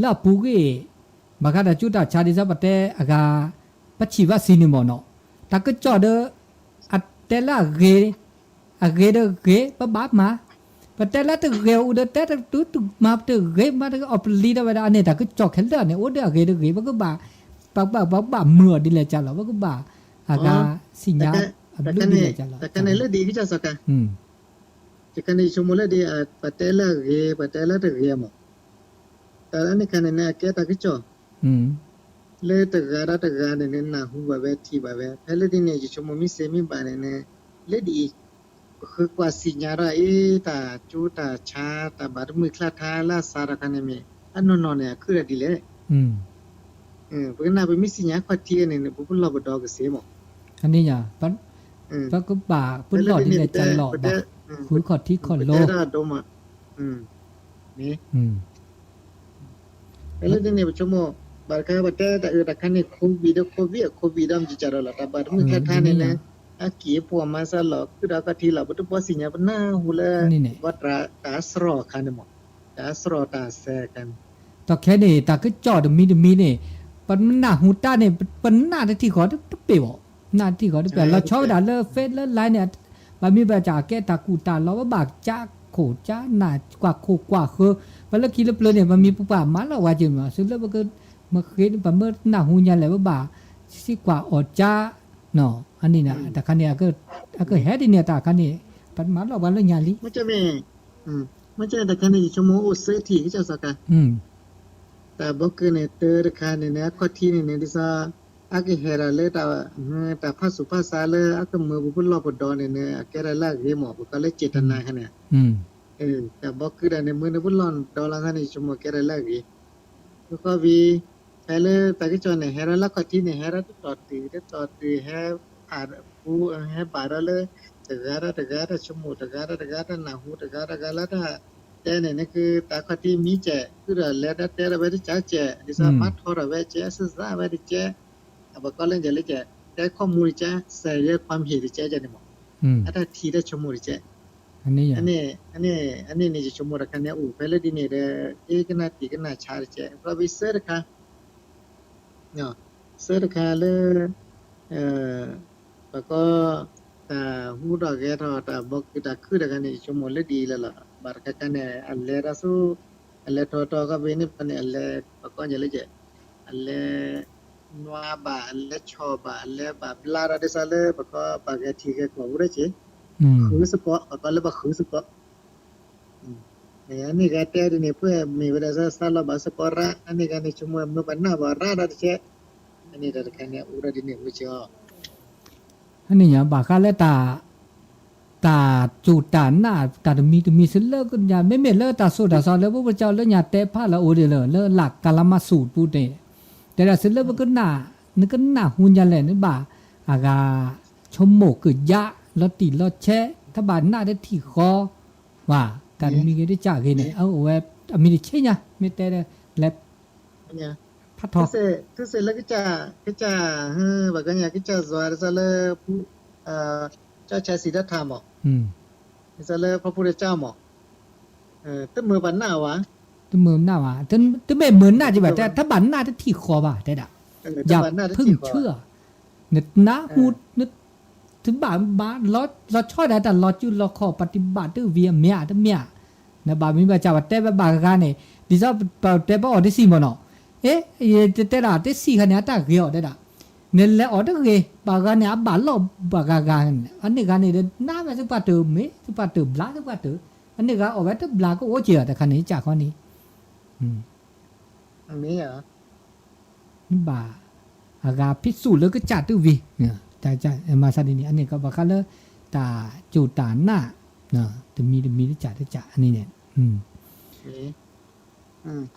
လၢအပူၤကွံာ် ဘၣ်ဃးတၢ်ကၠူတၢ်ဆါ ဒ်သိးပတဲအဂၤ ပထံၣ်ဘၣ်စံးန့ၣ်မးနီၤ တၢ်ကစီၣ်ဒီး အတဲလၢအဂ့ၤ အဂ့ၤတဂ့ၤ ပဘၣ်မၤ ပတဲလၢတဂ့ၤအိၣ်ဒီးတဲတတုၤတုၤမၤတဂ့ၤ မၤတဂ့ၤအီၤပလံၤဒၣ်ဝဲဒၣ်န့ၣ် တၢ်ကစီၣ်ခဲလၢာ်န့ၣ် အိၣ်ဒီးအဂ့ၤတဂ့ၤ ပကဘၣ် ပကဘၣ် ပကဘၣ်မုာ်အီၤဒ်လဲၣ်ကလီၤ, ပကဘၣ်အဂၤစံၣ်ညါအဘျုးဒ်လဲၣ်ကလီၤ. တခါန့ၣ်လၢဒ်ကစၢ်စီၤကါ, တခါန့ၣ်ယဆိကမိၣ်လၢဒ် ပတဲလၢအဂ့ၤ ပတဲလၢတဂ့ၤမး, တၢ်လၢန့ၣ်ခါန့ၣ်န့ၣ် အကဲတၢ်ကစီၣ် လၢတဂၤဒီးတဂၤန့ၣ်န့ၣ် နၢ်ဟူဘၣ်ဝဲထံၣ်ဘၣ်ဝဲ ဖဲလၢဒ်န့ၣ် ယဆိကမိၣ်မ့ၢ်စ့မ့ၢ်ဘၣ်န့ၣ်န့ၣ် လၢဒ်အံၤ ပဃုကွၢ်စံၣ်ညါဒီးအ့ၣ် တၢ်ကၠိတၢ်ဆါ တၢ်ဘၣ်တမုာ်ချါထါလၢအစးတခါန့ၣ်မ့ၢ် အနီၢ်နီၢ်န့ၣ် အခုၣ်ဒီးဒ်လဲၣ်. ပကနၣ်ပမ့ၢ်စံၣ်ညါခီၣ်ထံးန့ၣ်န့ၣ် ပပလီၢ်ပဒီကစ့မး, အန့ၣ်ညါ ပကဘၣ်ပလီၢ်ဒ်လဲၣ်ကလီၤဘၣ်, ဃုခီၣ်ထံးခီၣ်လိ ဖဲလၢဒ်န့ၣ် ပဆိကမိၣ် ဘၣ်တခါပတဲတၢ်အၢတၢ်ခါန့ၣ် COVID ဒီး COVID အ COVID ဒီးမ့ၢ်ကစၢ်ဒီးလီၤ တၢ်ဘၣ်တမုာ်ချါထါန့ၣ်န့ၣ် အက့ၤပှၤမၤစၢၤလီၤ ခုဒီးအခီၣ်ထံးလီၤ ပတဘီစံၣ်ညါ ပနၢ်ဟူလၢ ဘၣ်တၢ်စရီအခါန့ၣ်မး, တၢ်စရီတၢ်စဲအခါန့ၣ် ဒီးခဲန့ၣ် တၢ်ကစီၣ်တမံၤတမံၤန့ၣ် ပနၢ်ဟူတၢ်န့ၣ် ပနၢ်တထံၣ်ဃီတပ့ၤဘၣ်, နၢ်တထံၣ်ဃီတပ့ၤ လီၤဆီဝဲဒၣ်လၢ Face လၢ Line န့ၣ် ဘၣ်မ့ၢ်ဘၣ်စ့ၢ်ကဲတၢ်ကူၣ်တၢ်လီၤ ပဘၣ်ကၠါခိၣ်ကၠါနၢ် ကွၢ်ခိၣ်ကွၢ်ဃၢၤ, ပလၢခံလၢပျၢၤန့ၣ် ပမ့ၢ်ပပှၢ်မၤလီၤဝဲက့ၤမး သုလၢပကမ့ၢ်ဃ့ ပမ့ၢ်နၢ်ဟူညါလဲၣ် ပဘၣ်စံးကွၢ်အီၣ်ကၠါ အန့ၣ်န့ၣ် တခါန့ၣ် အကဟဲဒ်န့ၣ်တၢ်ခါန့ၣ် ပမၤလီၤပှၤလၢညါလံ မ့ၢ်ကဲန့ၣ် တခါန့ၣ် ယဆိကမိၣ်အိၣ်စ့ထံၣ်ကစၢ်စီၤကါ တၢ်ဘီက့ၤန့ၣ် တၢတခါန့ၣ်န့ၣ် အခီၣ်ထံးန့ၣ်န့ၣ် ဒ်သိး အကဟဲဒၣ်လၢ တၢ်ဖးဆူးဖးဆါလၢ အကမၢပပလီၢ်ပဒီန့ၣ်န့ၣ် အကဲဒၣ်လၢအဂ့ၤမး ပကီးလၢ เจตนา ခါန့ၣ် တၢ်ဘီက့ၤဒၣ်န့ၣ် မ့ၢ်နပလီၢ်ဒီလီၤသးန့ၣ် ယဆိကမိၣ်ကဲဒၣ်လၢအဂ့ၤ ဃီဘံ ဖဲလၢတၢ်ကစီၣ်န့ၣ် ဟဲဒီးလၢခီၣ်ထံးန့ၣ် ဟဲဒီးတတီၤတုၤ တတီၤတုၤ ဟဲဖးပူ ဟဲဘၣ်ဒီးလၢ တဂၤဒီးတဂၤတၢ်ဆိကမိၣ် တဂၤဒီးတဂၤတၢ်နၢ်ဟူ တဂၤဒီးတဂၤလၢတၢ်တဲန့ၣ် နကတၢ်ခီၣ်ထံးမံကဲး ဃုဒီးလဲၤဒီးတဲဒီးဝဲတကးကဲး ဒ်သိးမၤထီဒီးဝဲကဲး အစစၢ်ဝဲတကဲး အပကီလၢကဲးလၢကဲး တဲခီၣ်မူတကဲး စဲးယဲခွါမဟ့ၣ်တကဲးန့ၣ်မး အတၢ်ထံၣ်တၢ်ဆိကမိၣ်တကဲး အန့ၣ် အန့ၣ်န့ၣ် ယဆိကမိၣ်တခါန့ၣ်အိၣ်ဖဲလၢဒ်န့ၣ်ဒီး အ့ၣ်ကနၣ်တံၢ်ကနၣ်ဆါတကဲး ဘျီဘံစၢတခါ စၢတခါလၢ ပကီ တၢ်ဟူထီၣ်ဂဲၤထီၣ် တၢ်ဘီက့ၤတၢ်ခုၣ်တခါန့ၣ် ယဆိကမိၣ်လၢဒ်အံၤလီၤလီၤ ဘၣ်တခါခါန့ၣ် အလဲၤတၢ်ဆူ အလဲၤထီၣ်တီခီဘံန့ၣ်ပှၤန့ၣ် အလဲၤ ပကီယဲလၢကဲး အလဲၤ နွါဘၣ် အလဲၤဆီၣ်ဘၣ် အလဲၤဘၣ်ဘျါဒီးဒ်သိးလၢပကီဘၣ်ဂဲၤထံဂဲၤကီၢ်အိၣ်ဒီးကဲး ဃုစကီး ပကီလၢပဃုစကီး အန့ၣ်ဂၤတဲဒ်န့ၣ် ပှဲၤမ့ၢ်ဝဲဒၣ်စၢ်စၢ်လီၤဘၣ်စကီးရၣ် အန့ၣ်ဂၤန့ၣ် ဆိကမိၣ်မ့ၢ်ပနၢ်ဘၣ်ရၣ်ဒီးတကဲး အန့ၣ်တၢ်တခါန့ၣ် အိၣ်ဒီးဒ်န့ၣ်အိၣ်ကဲးအီၤ အန့ၣ်ညါ ဘၣ်ဃးလၢတၢ် တၢ်စူၢ်တၢ်နာ် တၢ်တမံၤတမံၤ သုလၢကညါ မ့မ့ၢ်လၢတၢ်စိတၢ်ကမီၤလၢပကစၢ်လၢညါတဲဖးလၢအအိၣ်ဒံးလၢ လၢလၢ်ကလးမၤဆူၣ်ပူၤန့ၣ် တဲဒၣ်သုလၢပကနၣ် နကနၢ်ဟူညါလဲၣ် နဘၣ်အဂၤ ဆိကမိၣ်ကယါ လီၤတံၢ်လီၤဆဲး တဘၣ်နၢ်တထံၣ်ဃီ ဘၣ် တၢ်တမံၤဂ့ၤတကးဂ့ၤန့ၣ် အအိၣ်ဝဲ အမံၤတဆ့ညါ မ့ၢ်တဲလဲၤ ဖးထီ သုစ့ၢ်လၢကစၢ် ကစၢ် ဘၣ်ကညါ ကစၢ်ယွၤဒ်သိးလၢ ကစၢ်ဆါစံးတၢ်ထါမး ဒ်သိးလၢဖီဖိတကၢ်မး တမုာ်ဘၣ်နၢ်ဝဲ တမုာ်နၢ်ဝဲ တမ့ၢ်မုာ်နၢ်က့ဘၣ်တဲ တဘၣ်နၢ်တထံၣ်ဃီဘၣ်တဲဒၣ် ယဖုၣ်ဆူၣ် နနၢ်ဟူ သုဘၣ်မၤ လီၤဆီဒၣ်တၢ်လီၤစုလီၤခီၣ် ပှၤတဘၣ်တၢ်ဝံၤအမ့ၢ်တမ့ၢ် နဘၣ်မ့ၢ်ဘၣ်စၢ်ပှၤတဲဘၣ်ဘၣ်ဂၤန့ၣ် ဒ်သိးပတဲဘၣ်အီၤတဆံမ့ၢ်နီၤ အ့ ယတဲဒၣ်တဆံခါန့ၣ် အတၢ်ဂ့ၤအီၤတဲဒၣ် နလဲၤအီၤတဂ့ၤ ဘၣ်ဂၤန့ၣ် အဘၣ်လီၢ်ဘၣ်ဂၤဂၤ အန့ၣ်ဂၤန့ၣ်ဒီး နၢ်ဝဲသုပှၤတၢၢ်မ့ၢ် သုပှၤတၢၢ်ဘျါသုပှၤတၢၢ် အန့ၣ်ဂၤအီၣ်ဝဲတဘျါကအိၣ်က့ၤအီၤတခါန့ၣ် ကၢ်ခီန့ၣ် မ့ၢ် နဘၣ် အဂၤဖံးသူၣ်လၢကစၢ်တဝံၤ မၤသးဒ်န့ၣ် အန့ၣ်ကဘၣ်ဃးလၢ တၢ်စူၢ်တၢ်နာ် တမံၤတမံၤတစၢ်တစၢ် အန့ၣ်န့ၣ်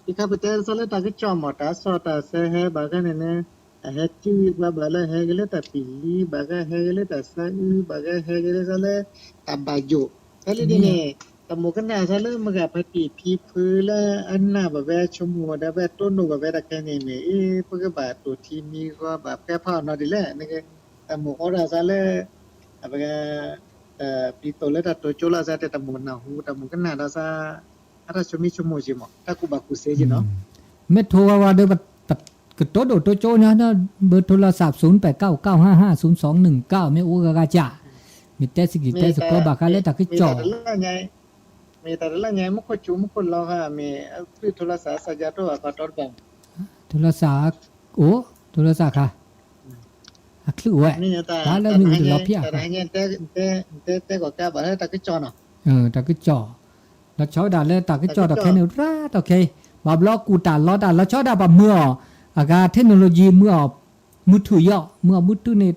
တခါပတဲဒ်သိးလၢတၢ်ကစီၣ်မး တၢ်စီၣ်တၢ်ဆဲဟဲဘၣ်ဂၤန့ၣ်န့ၣ် အဟဲတုၤဘၣ်ဘၣ်လၢဟဲက့ၤလၢတၢ်ပံၤလံ ဘၣ်ဂၤဟဲက့ၤလၢတၢ်ဆါအု ဘၣ်ဂၤဟဲက့ၤလၢဒ်သိးလၢ တၢ်ဘၣ်ယိၣ် ဖဲလၢဒ်န့ၣ် တၢ်မိၣ်ကနၣ်သးလၢမုၢ်ဂၤဖါတံၢ်ဖံဖုလၢအနၢ်ဘၣ်ဝဲဆိကမိၣ်ဝဲဒၣ်ဖဲတိၢ်နီၣ်ဘၣ်ဝဲတၢ်ခဲန့ၣ်မ့ၢ် အ့ ပကဘၣ်တိၢ်ထံမံၤဃီဘၣ်ဖဲဖးအီၤနီၤဒ်လဲၣ် တၢ်မိၣ်အီဒီးသးလၢ အဝဲ ပျံၤသိးလၢတၢ်တိၤကၠိလီၤသးတဲတၢ်မိၣ်နၢ်ဟူ တၢ်မိၣ်ကနၣ်ဒီးသး အတၢ်ဆိမိၣ်ဆိကမိၣ်က့ၤမး တၢ်ကူၣ်ဘၣ်ကူၣ်စ့က့ၤနီၤ မ့ၢ်ထိဝဲဝဲဒီး ကတိၤဒိၣ်တိၤကၠိညါ ဘၢၣ်ထိလီၤသး သုပးကၠၣ်ကၠၣ် ဟးဟး သုသီနုၣ်ကၠၣ် မ့ၢ်အိၣ်ဂၤဂၤကၠၣ် မ့ၢ်တဲစ့ၢ်ကီးတဲစ့ၢ်ကီးဘၣ်ဃးလၢတၢ်ကစီၣ် မ့ၢ်တၢ်တလၢညါ မ့ၢ်တၢ်တလၢညါ မူခိၣ်စူၤမူခိၣ်လီၤဃာ် မ့ၢ်အသုးထိလီၤသး စၢ်ယါတိၢ်ဘၣ်ကီးတီတဘၣ် ထိလီၤသး အိၣ် ထိလၢစးခါ, အချုးအိၣ်ဝဲ, တၢ်လၢမ့ၢ်အူတလီၤဖံးအဃိ, တၢ်ကစီၣ်, လီၤဆီဒၣ်လၢတၢ်ကစီၣ်ဒီးခဲန့ၣ် ရၤဒီးခဲအံၤ, ဘၣ်ဘျီကူၣ်တၢ်လီတၢ်လီၤဆီဒၣ်ပှၤမုာ်အီၤ, အဂၤ technology မုာ်အီၤ, မုာ်ထူၣ်ယီၣ်, မုာ်အီၤမုာ်ထူၣ်န့ၣ်,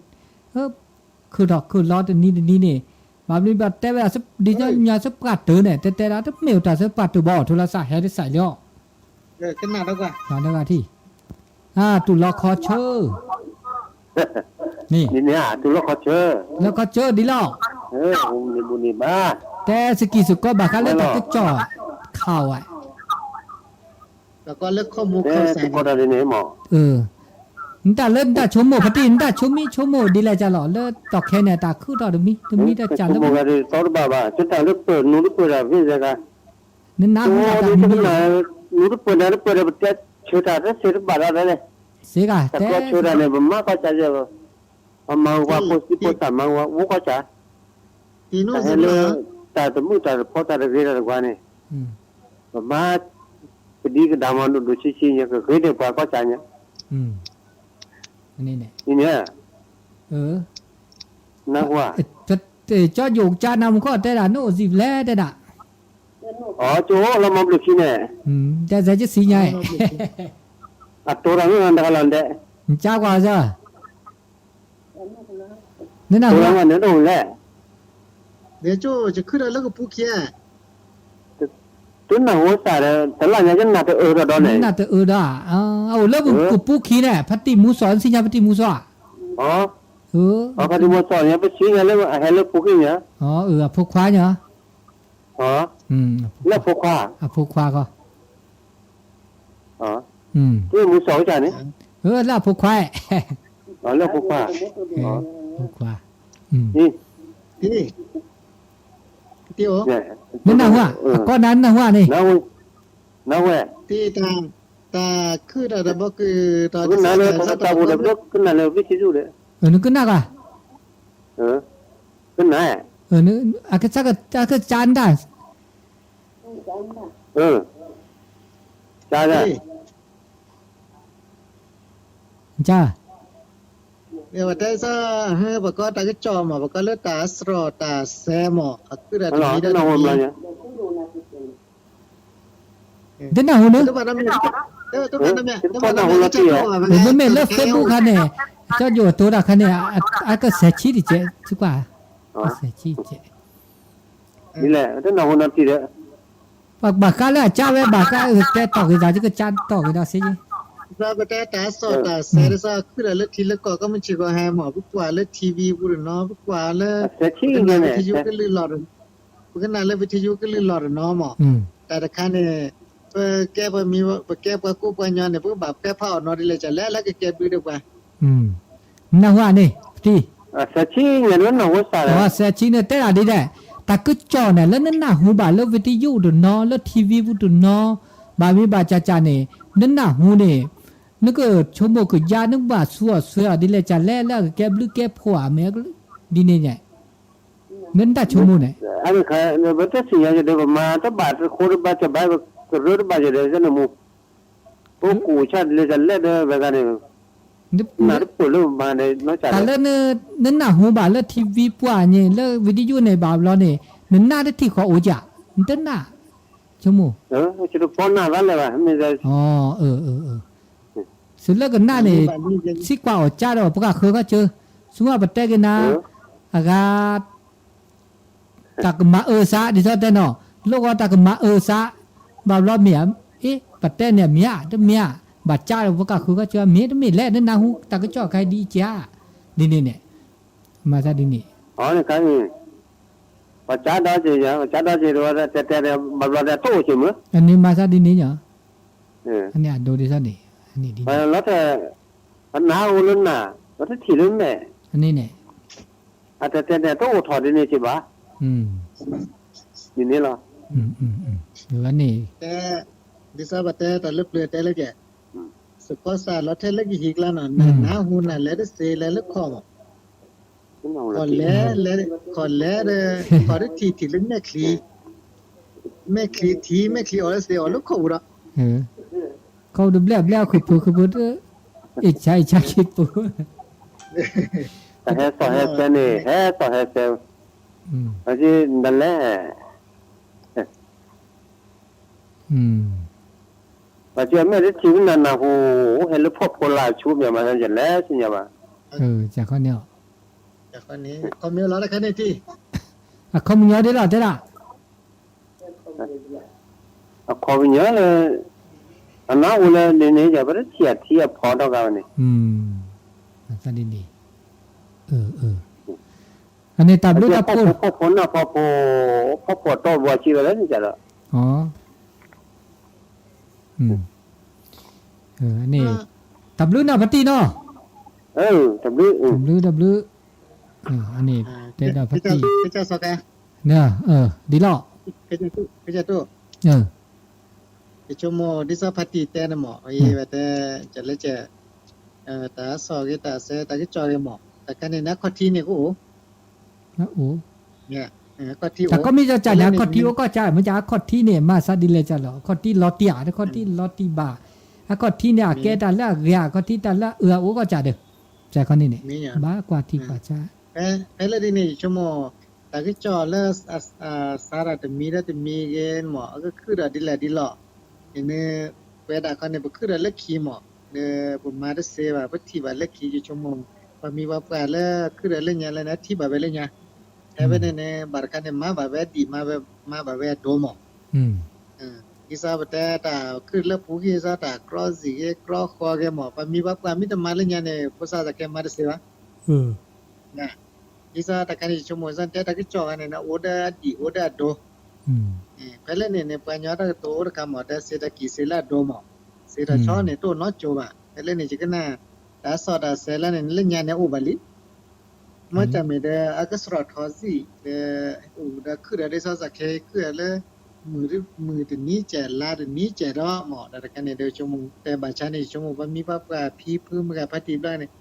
ခုၣ်ထီၣ်ခုၣ်လီတနံၤတနံၤန့ၣ်, ဘၣ်ဘျီဘၣ်တဲဝဲဒၣ်ဒ်သိးညါဆၢပှၢ်တၢၢ်န့ၣ် တဲတဲဒၣ်တမ့ၢ်အိၣ်တၢ်ဆၢပှၢ်တၢၢ်ဘၣ် ထိလၢစးဟဲတစဲးလီၤ ထံ, တူၢ်လီၤခီဆၢ, န့ၣ်, တူၢ်လီၤခီဆၢ, လၢခီဆၢဒ်လီၤ, ဘၣ်, တဲစကံးစကီးဘၣ်ဃးလၢတၢ်ကစီၣ်, ခးဝဲ, နတၢ်လၢနတၢ်ဆိကမိၣ် ဖါတံၢ် နတၢ်ဆိကမိၣ်ဒ်လဲၣ်ကလီၤ လၢတီၢ်ခဲန့ၣ် တၢ်ခုၣ်ထီၣ်တမံၤ တမံၤတၢ်ကၢ်လၢ သီတဘၣ်ဘၣ် ကတၢ်လၢပၢၢ်နူတပၢၢ်တၢ်ဖဲစဲဂၤ, နနၢ်ဟူတၢ်တမံၤ နူတပၢၢ်နူတပၢၢ်ဒီး ပတဲဆၢတၢ်တသ့တဘၣ်ဒီးလဲၣ်, စ့ဂၤ တၢ်ကီဆၢတၢ်န့ၣ် ပမၤကီၢ်စၢ်ယဲၢ်, ပမၤဝဲဖိစံးဖိသးမၤဝဲဖိကီၢ်စၢ်, တၢ်ဟဲလၢ တၢ်တမုာ်တၢ်တဖီတၢ်တဂ့ၤတၢ်တကွၢ်န့ၣ်, ပမၤ ကဒံကဒါမၤဒိၣ်ဒိၣ်ဆံးဆံးညါ ကဂ့ၤန့ၢ်ပှၤကီၢ်စၢ်ညါ, န့ၣ်, နၢ်ဟူဧါ, ကၠီယိၣ်ကၠါနၤမူခီၣ်တဲဒၣ် နအိၣ်စံးဖျဲးတဲဒၣ်, အီ ကၠိလီၤမၤဘျုးခံန့ၣ်, တဲစဲကစံညါ, အတိၤတၢ်မ့ၢ်တဂၤလီၤဒဲး, နကၠါကွၢ်စၢၤ နနၢ်ဟူဧါ, လဲၣ်, တနၢ်ဟူစၢ်ဒီး တလၢ်ညါကနၢ်တအၢဒီးဒီးန့ၣ်, နနၢ်တအၢဒီး, အအိၣ်လၢပကပူၤခံန့ၣ် ဖါတံၢ်မူစီၣ် နသ့ၣ်ညါဖါတံၢ်မူစီၣ်, ဖါတံၢ်မူစီၣ်န့ၣ် ပစံးညါလၢအဟဲလၢပူၤခံညါ, အဖိခွါညါ, လၢအဖိခွါ, အဖိခွါဃီ မူစီၣ်န့ၣ်, လၢအဖိခွါ, လၢအဖိခွါ, ဖိခွါ, နနၢ်ဟူဧါ, အကိးနၤနနၢ်ဟူဧါန့ၣ်, နဝဲ, တၢ်ခုၣ်တၢ်တဘီကုၢ်, တၢ်ကနၣ်လၢပတၢ်ပူၤဒီး ကနၣ်လၢ ဝံထံယုၢ်ဒီး, နကနၣ်ကွၢ်, ကနၣ်, အကစၢ်ကစၢ်နတၢ် ပတဲစ့ၢ် ပကီတၢ်ကစီၣ်မး ပကီလၢတၢ်စရီတၢ်စဲမး အခုၣ်တၢ်တမံၤဒီးတမံၤ, တနၢ်ဟူန့ၣ်, မ့မ့ၢ်လၢ Facebook ခါန့ၣ်, ကၠီယိၣ်အတိၤတၢ်ခါန့ၣ်, အကစဲးဆံးတကဲး, ကွၢ်, အကစဲးဆံးတကဲး, ဘၣ်ဃးလၢအကၠါဝဲ ဘၣ်ဃးကတဲတီၢ်ဂ့ၤသး ယကကၠါတီၢ်ဂ့ၤဒီးစ့, ပတဲတၢ်စရီတၢ်စဲဒ်သိး ခုၣ်တၢ်လၢထံလၢကီၢ် ကီၢ်မုၢ်ဆ့ၣ်ကီၢ်ဟဲမး ပကွၢ်လၢ ထံဝံပူၤတနီၤ ပကွၢ်လၢ ပကနၣ်လၢဝံထံယုၢ်ကလုၢ်လီၤ ပကနၣ်လၢဝံထံယုၢ်ကလုၢ်လီၤတနီၤမး, တၢ်တခါန့ၣ်, ပကဲပှၤမံၤ ပကဲပှၤကိးပှၤညီန့ၣ် ပကဘၣ်ပဲဖးအီၣ်နီၤဒ်လဲၣ် ကလဲၣ်လၢကကဲဘျုးဒီးပှၤ, နၢ်ဟူဧါန့ၣ်, ပတံၢ်, စဲးဆံးန့ၣ်တဲဒၣ်ဒ်လဲၣ်, တၢ်ကစီၣ်န့ၣ် လၢနနၢ်ဟူဘၣ်လၢဝံထံယုၢ်တနီၤ လၢထံဝံပူၤတနီၤ, ဘၣ်မ့ၢ်ဘၣ်ကၠးကၠးန့ၣ်, နနၢ်ဟူန့ၣ်, နကဆိကမိၣ်ကယါ နကဘၣ်ဆူအီၤဆွဲအီၤဒ်လဲၣ် ကလဲၣ်လၢအကကဲဘျုးကဲဖှိၣ်ဧါ မ့ၢ်ဒ်န့ၣ်ညါ, နတၢ်ဆိကမိၣ်န့ၣ်, ပတသ့ၣ်ညါယဒီး ပမၤတဘၣ်တဃိတဘၣ်တဘၣ် ကရၢတဘၣ်ယဒီး ကနၣ်မူ, ပကူၣ်ဆၣ်ဒ်လဲၣ် ကလဲၣ်ဒီးဝဲဂၤန့ၣ်, နတပၢၢ်လၢပမၤန့ၣ် တၢ်လၢ နနၢ်ဟူဘၣ်လၢထံဝံပှၢ်န့ၣ် လၢဝံထံယုၢ်န့ၣ် ဘၣ်ဘျီန့ၣ် နနၢ်တထံၣ်ဃီအိၣ်ကၠး, နတနၢ်, ဆိကမိၣ်, တပီနၢ်ဘၣ်လဲၣ်ဘၣ်, မ့ၢ်, သုးလၢကနၣ်န့ၣ်, စံးကွၢ်အီၤကၠါဒီးပှၤဃၢၤခီကၠၢ, ဆိကမိၣ်ပတဲက့ၤနၤ, အဂၤ တၢ်ကမၤအၢစး ဒ်သိးတဲနီၤ, လိၣ်ဂီၤတၢ်ကမၤအၢစး, ဘၣ်ဘျီမ့ၢ်ဧါ, အ့ ပတဲန့ၣ်မ့ၢ်ဧါ တမ့ၢ်ဧါ, ဘၣ်ကၠါဒီးပှၤကၢ်ဃုာ်ကၠၢ မ့ၢ်တမ့ၢ်လဲၣ် နနၢ်ဟူတၢ်ကစီၣ်ခါဒ်အံၤကၠါ, ဒ်န့ၣ်န့ၣ်, မၤသးဒ်န့ၣ်, ပှၤကၠါဒီးက့ၤ ပှၤကၠါဒီးက့ၤဒီး တဲတဲဒီး ဘၣ်ဘျီဒီးတအိၣ်က့ၤမ့ၢ်, အန့ၣ်မၤသးဒ်န့ၣ်ညါ, အန့ၣ်အဒိဒ်သိးန့ၣ်, လီၤတဲာ်, ပနၢ်ဟူလၢနၢ်, ပတထံၣ်လၢမဲာ်, အန့ၣ်န့ၣ် အတတဲန့ၣ် တအိၣ်ထီၣ်ဒ်န့ၣ်က့ၤဘၣ်, ဒ်န့ၣ်လီၤ, န့ၣ်, ဒ်သိးပတဲတၢ်လၢပျၢၤတဲလၢကဲ, စကီစၢ်လီၤထဲလၢကဟံၣ်ကျါနီၤ နနၢ်ဟူနၤလဲၤတစ့လဲၤလၢခီၣ်မး, ခီၣ်လဲၤ, ခီၣ်လဲၤဒီး, ခီၣ်တထံၣ်ထံၣ်လၢမဲာ်ချံ, မဲာ်ချံထံၣ် မဲာ်ချံအီၤလၢစ့အီၤလၢခီၣ်ပူၤဒီး ခီၣ်ပူၤတဘျဲၣ်ဘျဲၣ် အခိၣ်ဖုးခိၣ်ဖုးတ, အ့ၣ်ဆါအ့ၣ်ဆါခ့ပူၤ, တၢ်ဟဲစီၣ်ဟဲဆဲန့ၣ် ဟဲစီၣ်ဟဲဆဲ, ဒ်လဲၣ်, ဘၣ်ဆၣ်အမဲာ်တထံၣ်နးနးဟူ, ဟဲလၢဖီၣ်ဖိလၢအဆိပၠးမး ယလဲၤဆူညါဘၣ်, အခီပညီဒ်လီၤတဲဒၣ် အခီပညီလၢ အနၢ်ဟူလၢန့ၣ်န့ၣ် ယပတထံၣ်အထံအဖီထီၣ်ဂၤဝဲန့ၣ်, န့ၣ်တၢ်ဘျုးတၢ်ဖှိၣ်, ဖီၣ်ဖိနၢ်ဖီၣ်ဖိ, ဖီၣ်ဖိတီၢ်ဘှီဆံးဝဲလၢန့ၣ်ဒီး, န့ၣ်, တၢ်ဘျုးနၢ်ဖါတံၢ်နီၤ, တၢ်ဘျုး, တၢ်ဘျုး, တၢ်ဘျုး, န့ၣ်, တဲဒၣ်ဖါတံၢ်, ဒ်လီၤ, ယဆိကမိၣ်ဒ်သိးဖါတံၢ်တဲန့ၣ်မး, ဝဲတဲ, တၢ်စီၣ်ဂ့ၤတၢ်စဲးတၢ်ကစီၣ်ဂ့ၤမး, တၢ်ခါန့ၣ် နအခီၣ်ထံးန့ၣ်ကအိၣ်, တၢ်ကီမ့ၢ်ကၠီကၠးန့ၣ် အခီၣ်ထံးအိၣ်ကီၢ်ကၠး, မ့ၢ်ကၠးအခီၣ်ထံးန့ၣ် မၤသးဒ်လဲၣ်ကၠးလီၤ, အခီၣ်ထံးလီၤတံၢ်ဧါ, အခီၣ်ထံးလီၤတံၢ်ဘၣ်, အခီၣ်ထံးန့ၣ် အကဲတၢ်လၢအဂ့ၤဧါ, အခီၣ်ထံးတၢ်လၢအအၢအအိၣ်ကီၢ်ကၠးဒီး, တၢ်ခီန့ၣ်န့ၣ်, ဘၣ်ကွၢ်ထံကွၢ်ဆး, ဖဲလၢဒ်န့ၣ် ယဆိကမိၣ်, တၢ်ကစီၣ်လၢ စးထီၣ်တမံၤဒီးတမံၤဂ့ၤမး အကခုၣ်ဒီးဒ်လဲၣ်ဒ်လဲၣ်, န့ၣ်, ပဝဲဒၣ်ခီန့ၣ် ပခုၣ်ဒီးလၢခံမး, ဒီးပမၤတစဲးဘၣ် ပထံၣ်ဘၣ်လၢခံ ယဆိကမိၣ်, ပှၤမံၤပှၤပှၢ်လၢခုၣ်ဒီးလၢညါလၢန့ၣ် ထံၣ်ဘၣ်ဝဲလၢညါ, ဖဲဖဲန့ၣ်န့ၣ် ဘၣ်တခါန့ၣ် မၤဘၣ်ဝဲဒံၣ် မၤဘၣ်ဝဲအဒိမး ဒ်သိးပတဲတၢ်ခုၣ်လၢပူၤဂ့ၤ ဒ်သိးတၢ်ကြီစံာ်ဂ့ၤကြီဃီဂ့ၤမး ပှၤမံၤပှၤပှၢ်မ့ၢ်တမၤလၢညါန့ၣ် ဖိသၣ်သးခဲမၤတစဲးဘၣ်, ဒ်သိးတၢ်ခါန့ၣ် ယဆိကမိၣ်စ့ၢ်တဲတၢ်ကစီၣ်ဂၤန့ၣ် အိၣ်ဒီးအဒံၣ်အိၣ်ဒီးအဒိ, ဖဲလၢန့ၣ်န့ၣ် ပှၤကညီတၢ်ကတိၤအိၣ်တခါမး တဲစ့တၢ်ကံၢ်စ့လၢအဒိမး, စ့တၢ်ဆီန့ၣ် တအိၣ်နီတစိၤဘၣ်, ဖဲလၢန့ၣ် ယကနၣ်, တၢ်စီၣ်တၢ်စဲးလၢန့ၣ် လၢညါန့ၣ်အိၣ်ဘၣ်လံ မ့ၢ်တၢ်မ့ၢ်ဒီး အကစရီၣ်ထီစံာ် ဒီး အိၣ်ဒီးခုၣ်ဒီးဒ်သိးစးခဲခုၣ်ဒီးလၢ မုၢ်တနံၤကဲး လါတနံၤကဲးဒီးမး ဒီးတခါန့ၣ်ဒီး ယဆိကမိၣ်တဲဘၣ်ဆၣ်န့ၣ် ယဆိကမိၣ်ပှၤမံၤပှၤပှၢ်ဖံဖုမုၢ်ဂၤဖါတံၢ်ဘျီန့ၣ်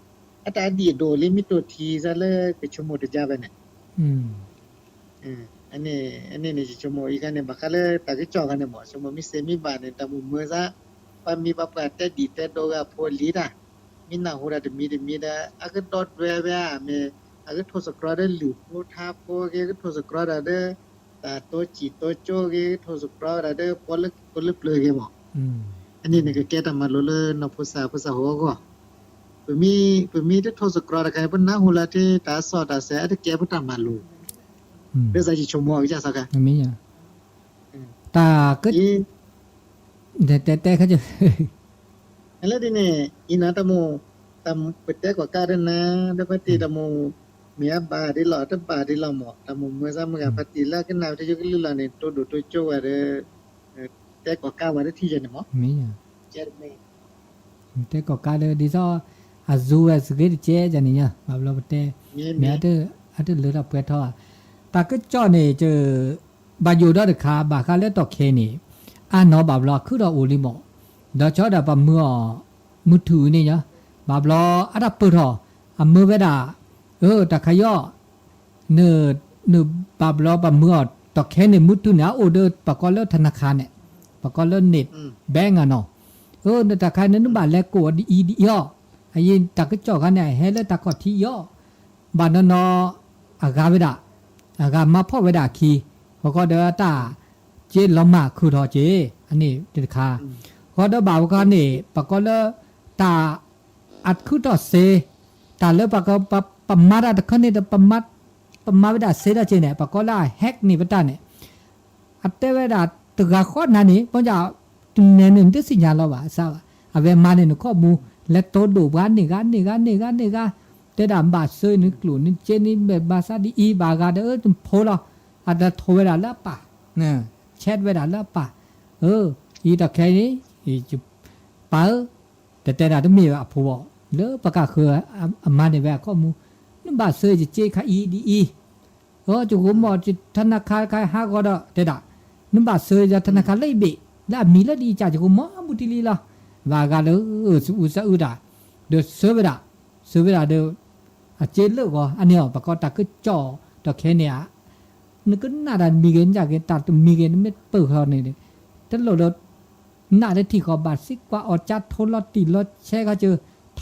အတၢ်အဒံၣ်အဒိၣ်လံ မ့ၢ်တိၢ်ထံစ့ၢ်လၢကဆိကမိၣ်တယါဘၣ်န့ၣ် အန့ၣ်န့ၣ် ယဆိကမိၣ်အံၤခါန့ၣ် ဘၣ်ဃးလၢတၢ်ကစီၣ်ခါန့ၣ်မး ဆိကမိၣ်မ့ၢ်စ့မ့ၢ်ဘၣ်န့ၣ် တၢ်မိၣ်မုာ်စ့ၢ် ပှၤမံၤပှၤပှၢ်တဲဒံၣ်တဲဒိးဂၤဖိလံတၢ် မ့ၢ်နၢ်ဟူဒီးတမံၤတမံၤဒီး အကဒီဒွဲဝဲဧါ မ့ၢ်အကထိၣ်သတြီဒီးလုၢ်ဖိထါဖိဂ့ၤ ကထိၣ်သတြီဒီး တၢ်တိစံာ်တိကၠိဂ့ၤ ကထိၣ်သတြီဝဲဒၣ်ဒီး ပှၤလၢပျၢၤဂ့ၤမး အန့ၣ်န့ၣ်ကကဲတၢ်မၤလိလၢနီၢ်ဖိစၢ်ဖိစၢ်ဟီၣ်အဂီၢ် ပမ့ၢ်တထိၣ်သတြီတခါန့ၣ် ပနၢ်ဟူလၢထံ တၢ်စီၣ်တၢ်စဲး အတကဲပတၢ်မၤလိ လၢစးယဆိကမိၣ်အကစၢ်စီၤခါ တၢ်က တဲတဲခဲ လၢဒ်န့ၣ် အံၤနၤတၢ်မိၣ် တၢ်ပတဲကီၢ်ကါဒီးနၤ ဒီးဖါတံၢ်တၢ်မိၣ် မ့ၢ်အဘၣ်ဒ်လီၤ တဘၣ်ဒ်လီၤမး တၢ်မိၣ်မုာ်စ့ၢ်မုၢ်ဂၤဖါတံၢ်လၢကနၣ်ဝဲတယုၢ်ကလုၢ်လီၤန့ၣ် တိဒိၣ်တိကၠိဝဲဒီး တဲကီၢ်ကါဝဲတထံၣ်ယဲန့ၣ်မး တဲကီၢ်ကါဒီး ဒ်သိး အဇူဝဲစဂ့ၤတကဲယန့ၣ်ညါ ဘၣ်ဘျီပတဲ မ့ၢ်အတၢ်လၢတၢ်ပှဲၤထီၣ် တၢ်ကစီၣ်န့ၣ် ဘၣ်ယိၣ်ဒီးတခါ ဘၣ်ဃးလၢတီၢ်ခဲန့ၣ် အါနီၤဘၣ်ဘျီအခုၣ်ဒီးအိၣ်လံမး ဒီးဆီဒီးပှၤမုၢ်အီၤ မုၢ်ထူၣ်န့ၣ်ညါ ဘၣ်ဘျီအတၢ်ပၢၢ်ထီၣ် အမၢဝဲဒၣ် အၢ တၢ်ခါယီၣ် န နဘၣ်ဘျီပှၤမုၢ်အီၤ တီၢ်ခဲန့ၣ် မုၢ်ထူၣ်န့ၣ် အအိၣ်ဒီး ပှၤကိးလၢထနခါန့ၣ် ပှၤကိးလၢန့ၣ် bank အနီၤ အၢ နတၢ်ခါန့ၣ် နဘၣ်လဲၤကိးဒ်အံၤဒ်အံၤအီၤ အယံၤတၢ်ကစီၣ်ခါန့ၣ် အဟဲလၢတၢ်ခီၣ်ထံးအံၤအီၤ ဘၣ်နီၤနီၤ အဂၤဝဲဒၣ် အဂၤမၤဖှီၣ်ဝဲဒၣ်အခံ ဃီဃီဒီးတၢ် က့လီၤမၢ်ခုၣ်ထီၣ်က့ အန့ၣ်တခါ ဃီဒီးဘၣ်ဝဲခါန့ၣ် ပှၤကိးလၢ တၢ် အခုၣ်ထီၣ်စ့ တၢ်လၢ ပမၤတၢ်တခါန့ၣ်ဒီး ပမၤဝဲဒၣ်စ့ထီၣ်က့န့ၣ် ပှၤကိးလၢအ hack န့ၢ်ပတၢ်န့ၣ် အတဲဝဲဒၣ်တဂၤဃီနၤန့ၣ် ဘၣ်ဆၣ် တနဲၣ်န့ၣ် နတသ့ၣ်ညါလီၤဘၣ် အစးဘၣ် အဝဲမၤန့ၣ်နခီၣ်မူ လဲၤတိဒိၣ်ပှၤန့ၢ်ဂၤန့ၢ်ဂၤန့ၢ်ဂၤန့ၢ်ဂၤ တဲဒၣ်ဘၣ်စ့နကျိၣ်နစ့န့ၣ် မ့ၢ်ဘၣ်ဆၣ်ဒ်အံၤဘၣ်ဂၤဒီး တဖိလီၤ အတထိးဝဲဒၣ်လၢအပၢ် chat ဝဲဒၣ်လၢအပၢ် အံၤတၢ်ခဲအံၤ ပၢ်ဧၢ တတဲဒၣ်တမ့ၢ်အဖိဘၣ် လၢပကဃၢၤအမၤန့ၢ်ဝဲအခီၣ်မူ နဘၣ်စၢယက့ခါအံၤဒ်အံၤ အၢ ယကမိၣ် ထနခါခါဟးဂီၤဒီး တဲဒၣ် နဘၣ်စၢယထနခါလၢအဘ့ၣ် လၢအမံၤလၢဒ်အံၤကၢ် ယကမိၣ်ဘူးတံၢ်လံလီၤ ဘၣ်ဂၤလၢ စအူစအုတၢ် ဒီးစၢဝဲဒၣ် စၢဝဲဒၣ်ဒီး အက့လၢာ်ဂီၤ အန့ၣ်အီၤ ပှၤကိးတၢ်ကစီၣ်တီၢ်ခဲန့ၣ်ဧါ နကနၣ်တၢ်တမံၤဂ့ၤ နက့ၤတၢ်တမံၤဂ့ၤ နမ့ၢ်ပၢၢ်ဃီန့ၣ် တလိၣ်လၢ နးလၢထံၣ်ဃီ ဘၣ်စံးကွၢ်အီၣ်ကၠါထိလီၤတံၢ်လီၤဆဲးခီကၢ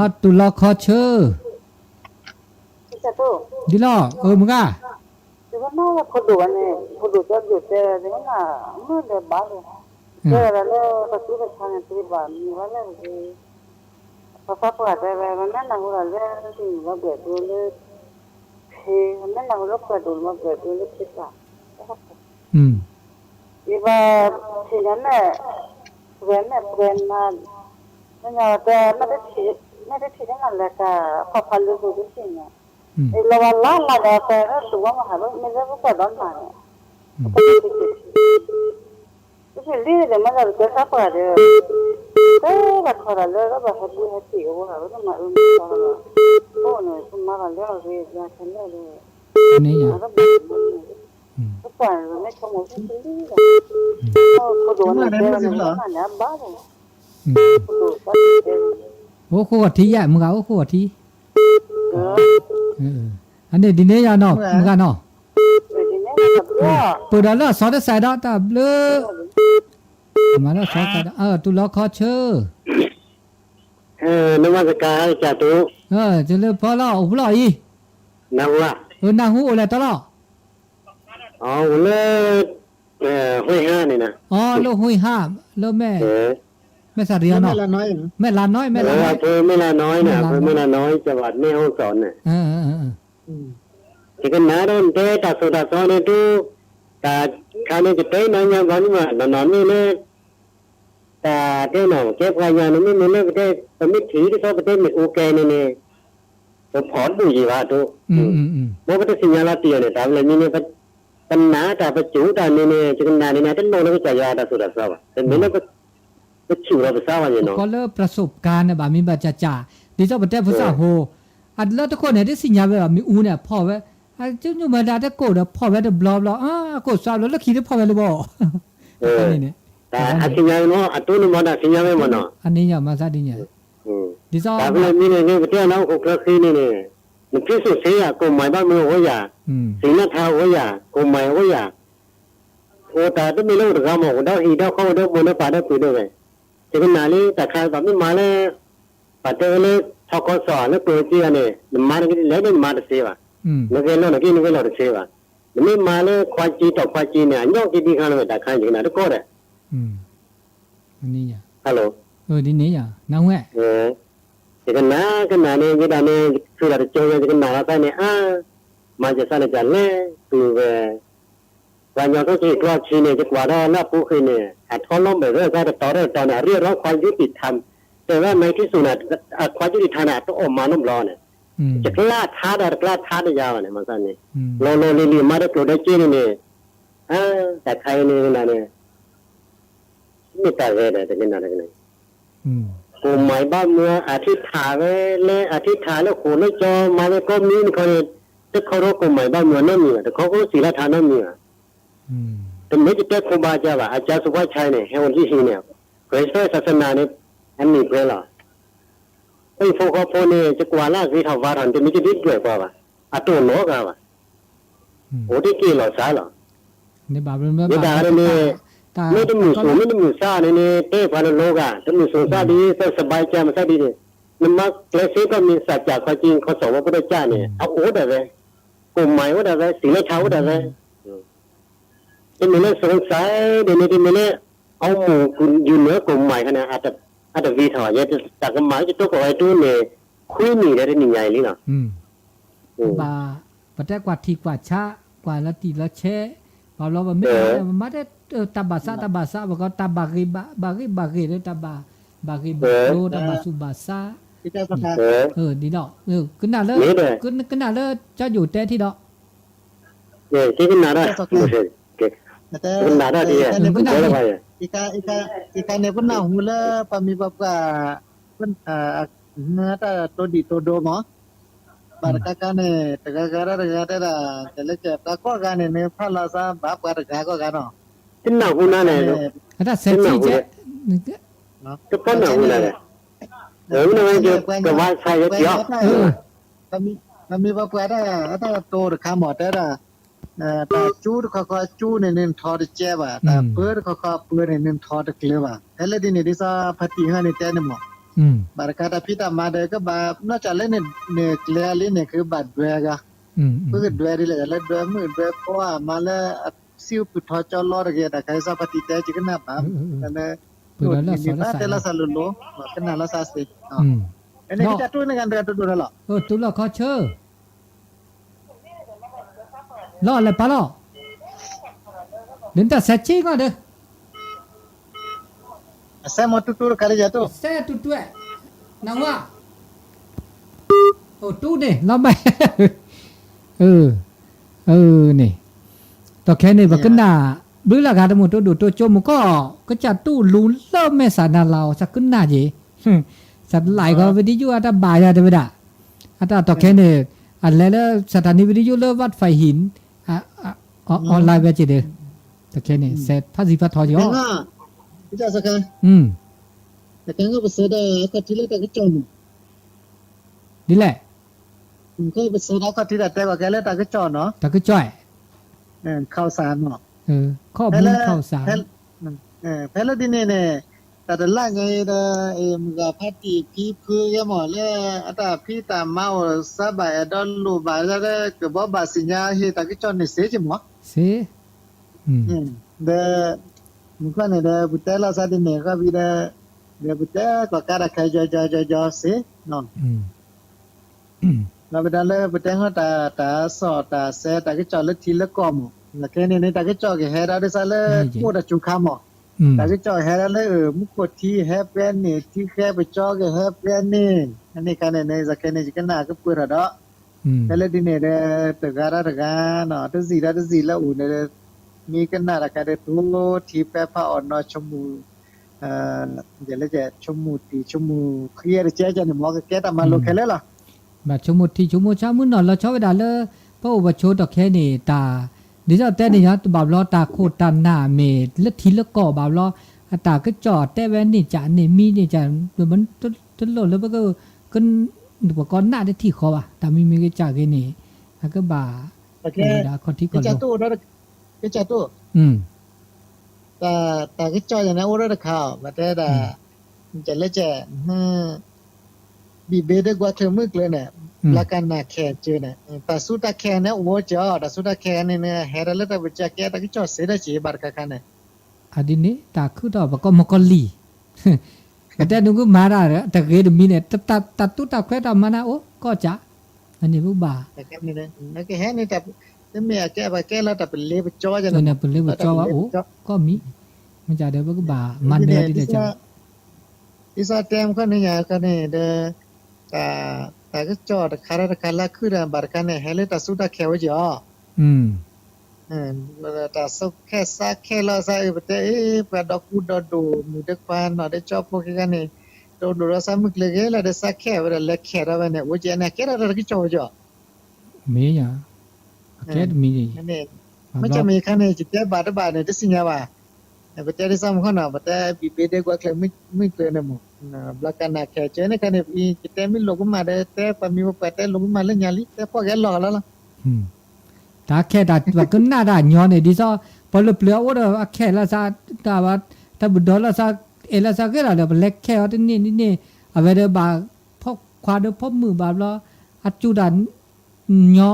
အတူၢ်လီၤခီဆၢ, ဒ်လီၤ အၢမုၢ်ဂၤ, တဝဲနၤလၢဖိဒိၣ်ဘၣ်န့ၣ် ဖိဒိၣ်ကၠီဒိၣ်တဲ တဝဲနၤမုၢ်ဒီးဘၣ်လီၤ, တဲဝဲဒၣ်လၢပသူၣ်ပဆါန့ၣ် တဘၣ်မံၤဘၣ်လၢတဂ့ၤ, ပသးပှၢ်တဲဝဲ ပမ့ၢ်နၢ်ဟူဒီးလၢ တမံၤဘၣ်ဘျဲၣ်ဒိလၢ ဖံ, ပမ့ၢ်နၢ်ဟူလၢပှဲၤဒိၣ်မ့ၢ်ဘျဲၣ်ဒိလၢဖံသး ယဘၣ်ထံၣ်န့ၣ်မ့ၢ် ပှဲၤမ့ၢ်ပှဲၤမး, မ့ၢ်ညါတဲ မ့ၢ်တထံၣ်, မ့ၢ်တထံၣ်န့ၣ်မးလဲၤကၤ ခီၣ်ဖးလၢပူၤတထံၣ်န့ၣ်, အလီၤဘၣ်လၢ်လၢ်ဒီး ပှဲၤလၢသူၣ်ဘီမုၢ်ဟးလၢ မ့ၢ်လၢပကွၢ်ဒီးမၤန့ၣ်, တထံၣ်လံဒီး မ့ၢ်လၢပတဲသးပှၢ်ဒီး တဲဘၣ်ခီတၢ်လၢ လၢဘၣ်ဟဲဘုဟဲထံၣ်အဝဲဟးလၢမၤအၢမၤသီလီၤ, အိၣ်န့ၣ် ပမၤဘၣ်လၢအဂ့ၤယၤခဲလၢာ်လၢ ပကွၢ်န့ၣ် မ့ၢ်ဆိကမိၣ်လံလီၤ, ဖိဒိၣ်န့ၣ်တဲဝဲန့ၣ် မ့ၢ်န့ၣ်အဘၣ်လီၤ, ဖိဒိၣ်တဲ အိၣ်ဃိဂီၤထံယဲၢ် မုၢ်ဂၤအိၣ်ဃိဂီၤထံ, အန့ၣ်ဒ်န့ၣ်ယၤနီၤ မုၢ်ဂၤနီၤ, ပၢၢ်ဒီးလၢအစီတစဲးဒီးတၢ်ဘျုး, မၤလၢအစီတစဲးဒီး တူၢ်လီၤခီဆၢ, နမၤစကၤကစၢ်တူၢ်, တုၤလၢဖီလီၤ အိၣ်ဖျီၣ်အံၤ, နၢ်ဟူဧါ, နၢ်ဟူအိၣ်လဲၣ်တၢ်လီၤ အိၣ်လၢ ဟွံဟါန့ၣ်, အီ လၢဟွံဟါ, လၢမဲာ်, မဲာ်သးတယီနီၤ, မဲာ်လါနီၤ, မဲာ်လါနီၤ, မဲာ်လါနီၤ, မဲာ်လါနီၤ, ယဘၣ်န့ၢ်ဟိစၢ်န့ၣ်, ယကနၣ်ဒီးနတဲတၢ်သိၣ်တၢ်သီန့ၣ်တူၢ်, တၢ်ခါန့ၣ် ယတဲနီၤညါဘၣ်မ့ၢ်မး နီၢ်နီၢ်မ့ၢ်လၢ တၢ်တဲနီၤ ကဲပှၤကညီန့ၣ် မ့မ့ၢ်လၢပတဲ ပမ့ၢ်ထံၣ်တသီပတဲမ့ၢ်အိၣ်ကဲန့ၣ်န့ၣ် ပဖီၣ်တဘူၣ်ယံၤဘၣ်တိၢ်, မ်ပတသ့ၣ်ညါလီၤတံၢ်အီၤန့ၣ် တၢ်မနုၤန့ၣ် ပနာ်တၢ်ပစူးတၢ်န့ၣ်န့ၣ် ယကနၣ်န့ၣ်န့ၣ် တလိၣ်လၢကစၢ်ယွၤတၢ်သိၣ်တၢ်သီဘၣ်, တမ့ၢ်လၢ ပဆူၣ်လီၤပသးဘၣ်န့ၣ်နီၤ, ကီလၢပှၤစူးကါန့ၣ်ဘၣ်မ့ၢ်ဘၣ်ကၠးကၠး, ဒ်သိးပတဲဖိသၣ်ဖိ, အလၢတခိၣ်န့ၣ် တသ့ၣ်ညါဝဲဘၣ်မ့ၢ်အူန့ၣ် အဖီၣ်ဝဲ, အကၠိညိၣ်မၤဒၣ်တကိၣ်ဒီးဖီၣ်ဝဲတဘျီဘျီ, အကိၣ်စွါဘျီလၢခံတဖီၣ်ဝဲလၢဘီ, န့ၣ် အသ့ၣ်ညါဝဲနီၤ အတိၢ်န့ၣ်မ့ၢ်ဒၣ်သ့ၣ်ညါဝဲမ့ၢ်နီၤ, အန့ၣ်ညါမၤသးဒ်န့ၣ်, ဒ်သိး တၢ်ဖဲလဲၣ်မ့ၢ်န့ၣ် ပတဲအီၤလၢအိၣ်ခိးချၢဃ့န့ၣ်န့ၣ်, နဖံးစိၣ်ဆ့ယၤ ကိၢ်မံၤဘၣ်မုာ်အိၣ်ယၤ, သံနါထါအိၣ်ယၤ ကိၢ်မံၤအိၣ်ယၤ, အိၣ်တၢ်တမ့ၢ်လၢအိၣ်တဂၤမ့ၢ် အိၣ်ဒီးဟံၣ်ဒီးဃီအိၣ်ဒီးမိၢ်ဒီးပၢ်ဒီးပုၢ်ဒီးဝဲၢ်, ယကနၣ်လံ တၢ်ခါဘၣ်မ့ၢ်မၤလၢ ပှၤတဲဝဲလၢ ထီၣ်ကီၢ်စီၣ်လၢကျိၣ်စ့ယၤန့ၣ် နမၤတက့ၢ်လဲၣ်န့ၣ် နမၤတသ့ဘၣ်, နဂဲၤလိာ်န့ၣ်က့ နဂဲၤလိာ်တသ့ဘၣ်, နမ့ၢ်မၤလၢခွါက့တီၢ်ခွါက့န့ၣ် အညီက့ဒ်ခါလီၤဝဲ တၢ်ခါယကနၣ်တကီၢ်ဒီး Hello, ဒ်န့ၣ်ယၤ, နဝဲ, ယကနၣ်ကနၣ်န့ၣ် ယဒၣ်န့ၣ် ယထုးဒီးတကၠိယၤ ယကနၣ်လီၤသးန့ၣ် အါ, မၤယသးန့ၣ် တၢ်လဲၤတုၤဝဲ ပှၤကညီကျိချံကျိချံန့ၣ် ယကွၢ်ဒီးလၢအပူၤဃ့န့ၣ် အထီလီၤမဲာ်ဝဲသးတတီၤဒီးတတီၤန့ၣ် အရ့အရီခွါယူတံၢ်ထၣ်, တဲဝဲ နံၣ်ထံၣ်စူၣ်န့ၣ် အခွါယူတံၢ်ထၣ်န့ၣ် အတအီၣ်မၤနီတဘျီန့ၣ်, ယကျါထါဒီးတကျါထါတယၤဘၣ်န့ၣ် မၤသးန့ၣ်, လီၤလီၤလံၤလံၤ မၤတကျိၤဒီးက့န့ၣ်န့ၣ်, တၢ်ခါအံၤန့ၣ်ကနၣ်န့ၣ် မ့ၢ်တၢ်ဂ့ၤဒီး တကနၣ်တကနၣ် ကိၣ်မၢ်ဘၣ်မုာ် အထံၣ်ထၣ်ဝဲ လၢအထံၣ်ထၣ်လၢဃိာ်လၢကၠီ မၤလၢကီၢ်မံတခီန့ၣ်, တခီဒီးကိၣ်မၢ်ဘၣ်မုာ်နီတမံၤဘၣ်, တခီကအိၣ်စံးလၢထါနီတမံၤဘၣ်. တမ့ၢ်ယတဲခိၣ်ဘၣ်ကၢဘၣ်, အကၢစူးဘၣ်ဆါန့ၣ် ဟဲအိၣ်လံဟံၣ်န့ၣ်, ကရံၣ်စၢ်စၢ်စနၤန့ၣ် အနံၣ်ပှဲၤလီၤ. ဟံၣ်ဖိဃီဖိန့ၣ် ယကွၢ်လၢအဂ့ၤထီၣ်ဝါထီၣ်န့ၣ် တမ့ၢ်ယဒုးဒွဲၣ်ပှၤဘၣ်, အတအိၣ်နီတဂၤဘၣ်. အိၣ်တ့ၢ်က့ၤလီၤစၢ်လီၤ. ယဒၣ်န့ၣ်, မ့ၢ်တမုာ်စိၤ မ့ၢ်တမုာ်စၢ်န့ၣ်န့ၣ် တဲပှၤလၢလီၤဂာ်, တမုာ်စိၤစၢ်ဒ် တစဘါကၢ်မစၢ်ဒ်န့ၣ်, နမၤကျဲစ့ကီၢ်မံၤ စၢ်ကၢ်ခီကၠံ ခီစီၣ်ဝဲဖိတကၢ်န့ၣ် အအိၣ်ဒၣ်ဝဲ, ကိၣ်မၢ်အိၣ်ဒၣ်ဝဲ, စံးလၢထါအိၣ်ဒၣ်ဝဲ. တမ့ၢ်လၢစိၤစၢ်ဒ်န့ၣ် တမ့ၢ်လၢ အမူးယူၤနၢကိၣ်မၢ်ခါန့ၣ် အတဝံၤထီၣ်, ယတၢ်ကမၣ် ယတိၢ်ကီၢ်ဝဲတအိၣ်န့ၣ် ခွံနံၣ်ဒီးတနံၣ်ညါအံၤလံလီၤ. ဘၣ်, ပတဲကွၢ်ထံကွၢ်ဆး, ကွၢ်လီၤတံၢ်လီၤဆဲး, ဘၣ်ဘျီပမ့ၢ်မၤ, ပမၤတဲ တၢ်ဘၣ်ဆး တၢ်ဘၣ်ဆး ပကီးတၢ်ဘၣ်ဂ့ၤဘၣ်, ဘၣ်ဂ့ၤဘၣ်ဂ့ၤလၢတၢ်ဘၣ်, ဘၣ်ဂ့ၤဘၣ်ကျိၤ တၢ်ဘၣ်ဆူးဘၣ်ဆါ, ဒ်ဒီး, ကနၣ်လၢ, ကနၣ်လၢကၠီယိာ်တဲထံဒီး ကနၣ်ဒၣ်, ကနၣ်ဒၣ်, အံၤခါန့ၣ် ပနၢ်ဟူလၢပှၤမံၤပှၤပှၢ်, တၢ်တိဒံၣ်တိဒိမး, ဘၣ်တခါခါန့ၣ် တဂၤဂၤဒီးတဂၤတဲဒၣ်, တၢ်လၢကဲတၢ်ကိးဂၤန့ၣ် နဖးလီၤစၢ်ဘၣ်ပှၤတဂၤကိးဂၤနီၤ, တနၢ်ဟူနၤန့ၣ်, တၢ်ဆဲးထံကဲ, တနၢ်ဟူနၤန့ၣ်, ကဘၣ်ဆါယဲၢ်ပီ ပမံၤပှၤပှၢ်တၢ်, တၢ်တိတခါမး တဲဒၣ်, တၢ်ကၠူတခီခီကၠူန့ၣ် နထီတကဲဘၣ်, တၢ်ပၢတခီခီပၢန့ၣ် နထီတကျၢၤဘၣ်. ဖဲလၢဒ်န့ၣ် ဒ်စီၤဖါတံၢ်ဟဲန့ၣ်တဲန့ၣ်မး, ဘၣ်တခါတၢ်ဖံးတၢ်မၤဒီး ကဘၣ်နီၢ်ကၠၢ်လၢန့ၣ် နကျဲလံန့ၣ် ကဘၣ်ဒွဲဂၤ, ပကဒွဲဒ်လဲၣ် လၢဒွဲမုၣ်ဒွဲဖိဧါ မၤလၢအစံၣ်အိၣ်ဖုးထီကၠီလီတဂ့ၤ တၢ်ခါအံၤစီၤဖါတံၢ်တဲ ယကနၣ်ဘၣ်, လၢ, တဲလီၤစၢ်လီၤ, ကနၣ်လီၤစၢ်စ့ၢ်, န့ၣ်ကစၢ်တူၢ်န့ၢ်ဂၤတဂၤတဒိၣ်လီၤ, တူၢ်လီၤခီဆၢ လီၤလဲၤပာ်လီၤ, ဒ်တၢ်ဆဲးဆံကီၢ်ဒီး, အစဲမီတူတူတခါလၢယၤတူၢ်, စဲတူတူ, နဝါ, အိၣ်တူန့ၣ် လီၤဘၣ်, န့ၣ်, တီၢ်ခဲန့ၣ် ပကနၣ်, ဘျုးလၢဂၤတမုာ်တိဒိၣ်တိကၠိမုၢ်ကီၢ် ကစၢ်တူၢ်လူၤလၢမဲာ်ဆၣ်နၤလၢ်အီၤ စးကနၣ်က့ၤ, စးတလၢ်အံၤကီး video အတၢ်ဘၣ်ယၤတဲဝဲဒၣ်, အတၢ်တီၢ်ခဲန့ၣ်, အလဲၤလၢ စးထၣ်နံ video လၢ ဝးဖးဟံၣ် online ဝဲက့ၤဒီး, တခဲန့ၣ် စဲးဖးစံးဖးထီက့ၤအီၤ, ပစဲးဒၣ်အခီၣ်ထံးလၢတၢ်ကစီၣ်နီၤ, ဒ်လဲၣ်, ပစဲးဒၣ်အခီၣ်ထံးတၢ်တဲဘၣ်ကဲလၢတၢ်ကစီၣ်နီၤ, တၢ်ကစီၣ်, ခီၣ်စးနီၤ, ခီၣ်မူခီၣ်စး ဖဲလၢဒ်န့ၣ်န့ၣ်, တၢ်တလၢ်ညါအံၤဒီး, မုၢ်ဂၤဖးတံၢ်ဖံဖုဂ့ၤမးလၢ, အတၢ်ဖံးတၢ်မၤအိၣ်စၢ်ဘၣ်အဲၣ်ဒိးလိၣ်ဘၣ်လၢ ကဘီဘၣ်စံၣ်ညါဟ့ၣ်တၢ်ကစီၣ်န့ၣ်စ့ၢ်ကီးမး, ဒီး, မုၢ်ခီၣ်န့ၣ်ဒီး ပတဲလိာ်သးဒ်န့ၣ် ဃီဘံဒီး, ဒီးပတဲကီၢ်ကါတၢ်ခဲယီယီယီယီစ့ၢ် လီၤဝဲဒၣ်လၢပတဲဃီတၢ်စးတၢ်စဲးတၢ်ကစီၣ်လၢထံလၢကီၢ်မး, ခဲန့ၣ်န့ၣ် တၢ်ကစီၣ်ကဟဲဒၣ်ဒ်သိးလၢအိၣ်တၢ်စူၤခါမး, တၢ်ကစီၣ်ဟဲဒၣ်လၢမူခိၣ်ထံဟဲပှဲၤန့ၣ် ထံဃဲပကၠီကဟဲပှဲၤန့ၣ်, အန့ၣ်ခါန့ၣ်န့ၣ် ခဲန့ၣ် ယကနၣ်ကပၢၢ်ထီၣ်ဒီး, ဖဲလၢဒ်န့ၣ်ဒီး, တဂၤဒီးတဂၤ, တစံၣ်ဒီးတစံၣ်လၢအိၣ်န့ၣ်, မ့ၢ်ကနၣ်တၢ်ခါဒီး တိထံပဲဖးအီၣ်နီၤဆိကမိၣ် ယဲလၢကဲ ဆိကမိၣ်တံၢ်ဆိကမိၣ်ဃံတကဲကဲန့ၣ် မ်ကကဲတၢ်မၤလိခဲလၢာ်လီၤ. ဘၣ်ဆိကမိၣ်ထံဆိကမိၣ်ဆါမုၢ်နီၢ်လီၤဆီဝဲဒၣ်လၢ ပအိၣ်ပဆိးတီၢ်ခဲန့ၣ် တၢ်, ဒ်သိးတဲန့ၣ် တဘၣ်ဘျီတၢ်ခိၣ်တၢ်နၢ်မ့ၢ်လၢထံလၢကီၢ်ဘၣ်ဘျီ, အတၢ်ကစီၣ်တဲဝဲန့ၣ်ကန့ၣ်မံန့ၣ်က, တလိၣ်လၢပက, ပကီးနၢ်တထံၣ်ဃီဘၣ် တၢ်မံမံၤကစၢ်ဂ့ၤန့ၣ်, အကဘၣ်, ဝဲဒၣ်အခီၣ်ထံးကီၢ်လိၤ ကစၢ်တိၢ်, တၢ်ကစီၣ်ယၤန့ၣ်အိၣ်ဒီးတခါအီၤ ပတဲဒၣ်, ကလဲကဲ, ဘံၣ်ဘ့ဒၢကွၢ်ချုးမုၢ်ကျၢၤန့ၣ်, ဘျါကနၣ်ခဲကၢန့ၣ် တၢ်ဆူးတၢ်ခဲန့ၣ်အိၣ်ကၢ တၢ်ဆူးတၢ်ခဲန့ၣ် ဟဲဒီးလၢတၢ်ပကၢကဲတၢ်ကစီၣ်စ့ၢ်ဒီးက့ ဘၣ်တခါခါန့ၣ် အဒ်န့ၣ် တၢ်ခုၣ်ထီၣ်ပကီၢ်မကီၢ်လံၤ ပတဲနုာ်ကမၤတၢ်တဂ့ၤတမံၤန့ၣ် တၢ်သူတၢ်ခွဲးတၢ်မၤနၢ်အိၣ်ကီၢ်ကၢ အန့ၣ်ပဘၣ် နကဟဲန့ၣ် တမ့ၢ်အကဲပကဲလၢတၢ်ပလ့ပကၠီယဲန့ၣ် ပလ့ပကၠီဝဲအိၣ်ကီၢ်မံၤ မ့ၢ်ကဒီးပကဘၣ်မၤနၢၤဒ်လဲၣ်က ဒ်သိးတဲမခီန့ၣ်ညါခီန့ၣ်ဒီး တၢ်ကစီၣ်တခါဒီးတခါလၢခုၣ်ဒီးဘၣ်တခါန့ၣ် ဟဲလၢတၢ်ဆူးတၢ်ခဲဝဲကၢအီၤ တၢ်ဆိးခဲစးခဲလီၤစးအၢ ပတဲအ့ ပှၤဒီကူဒီဒိၣ်မုၢ်တခွါနီၢ်ဒီးကၠီဖိခဲကါန့ၣ် တအိၣ်ဒိၣ်ဒီးစးမုၢ်ကျဲၤဂ့ၤလၢဒီးစးခဲဝဲဒီးလဲၤခဲထီၣ်ဝဲန့ၣ် အိၣ်ကၢန့ၣ် အကဲထီၣ်တၢ်ကစီၣ်ဝဲကၢအီၤ မ့ၢ်ယၤ အကဲတမံၤန့ၣ် မ့ၢ်ကမ့ၢ်ခါန့ၣ် ယတဲဘၣ်တဘၣ်န့ၣ် တသ့ၣ်ညါဘၣ် ပတဲဒ်သိးမခီနီၤ ပတဲဘံၣ်ဘ့ဒဲကွၢ်ကျဲၤမုၢ်ကျဲၤန့ၣ်မး ဘျါကနၣ်ခဲကၢန့ၣ်ခါန့ၣ် ယတဲမ့ၢ်လိာ်ကမၣ်ဒီး တဲပှၤမံၤပှၤပှၢ်တဲလိာ်ကမၣ်လၢညါလံ တဲဖှီၣ်က့ၤအလီၢ်ကလီလီၤ တၢ်ခဲတၢ်ပကနၣ်တၢ်ညီန့ၣ် ဒ်သိး ပှၤလၢပျၢၤအအိၣ်ဒီးအခဲလၢာ်သး တၢ်ဘၣ် တၢ်ဘုၣ်ဒီလၢသး အဲၣ်လၢသးဂ့ၤလီၤဒီး ပလဲၤခဲအီၤတန့ၢ်တန့ၢ် အဝဲဒီးဘၣ် ဖီၣ်ခွါဒီးဖီၣ်မုၣ်ဘၣ်ဘျီ အစူၢ်တၢ်ညီ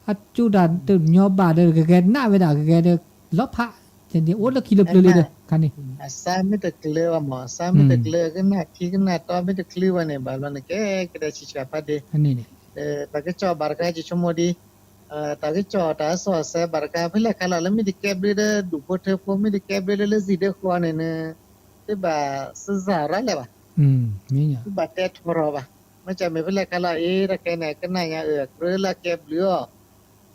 အစူၢ်တၢ်တညီဘၣ်ဒီးဂဲၤဂဲၤနၣ်ဝဲဒၣ်ဂဲၤဂဲၤဒီး လီၤဖး အိၣ်လၢခံလၢပျၢၤလံဒီး ခါန့ၣ် အစၢ်မ့ၢ်တကျၢၤဘၣ်မး အစၢ်မ့ၢ်တကျၢၤ ကနၣ်ထံကနၣ်တီမ့ၢ်တချုးဘၣ်န့ၣ် ဘၣ်ဘျီနကဲကဒဲဆံးဆံးဖးဒ့ တၢ်ကစီၣ်ဘၣ်တခါ ယဆိကမိၣ်ဒ် တၢ်ကစီၣ်တၢ်စီၣ်ဆဲးဘၣ်တခါ ဖဲလဲၣ်ခါလီၤ လၢမ့ၢ်တကဲဘျုးဒီးဒူၣ်ဖိထၢဖိ မ့ၢ်တကဲဘျုးလၢလၢဇံၣ်ဒၢဃီန့ၣ် သုဘၣ်စစၢ်ရၣ်လဲၣ်ဘၣ် သုဘၣ်တဲထီထီၣ်ဘၣ် မ့ၢ်ကမ့ၢ်ဖဲလဲၣ်ခါလီၤ အ့ တၢ်ခဲန့ၣ် ကနၣ်ညါအၢ ကြၢးလၢကဲဘျုးအီၤ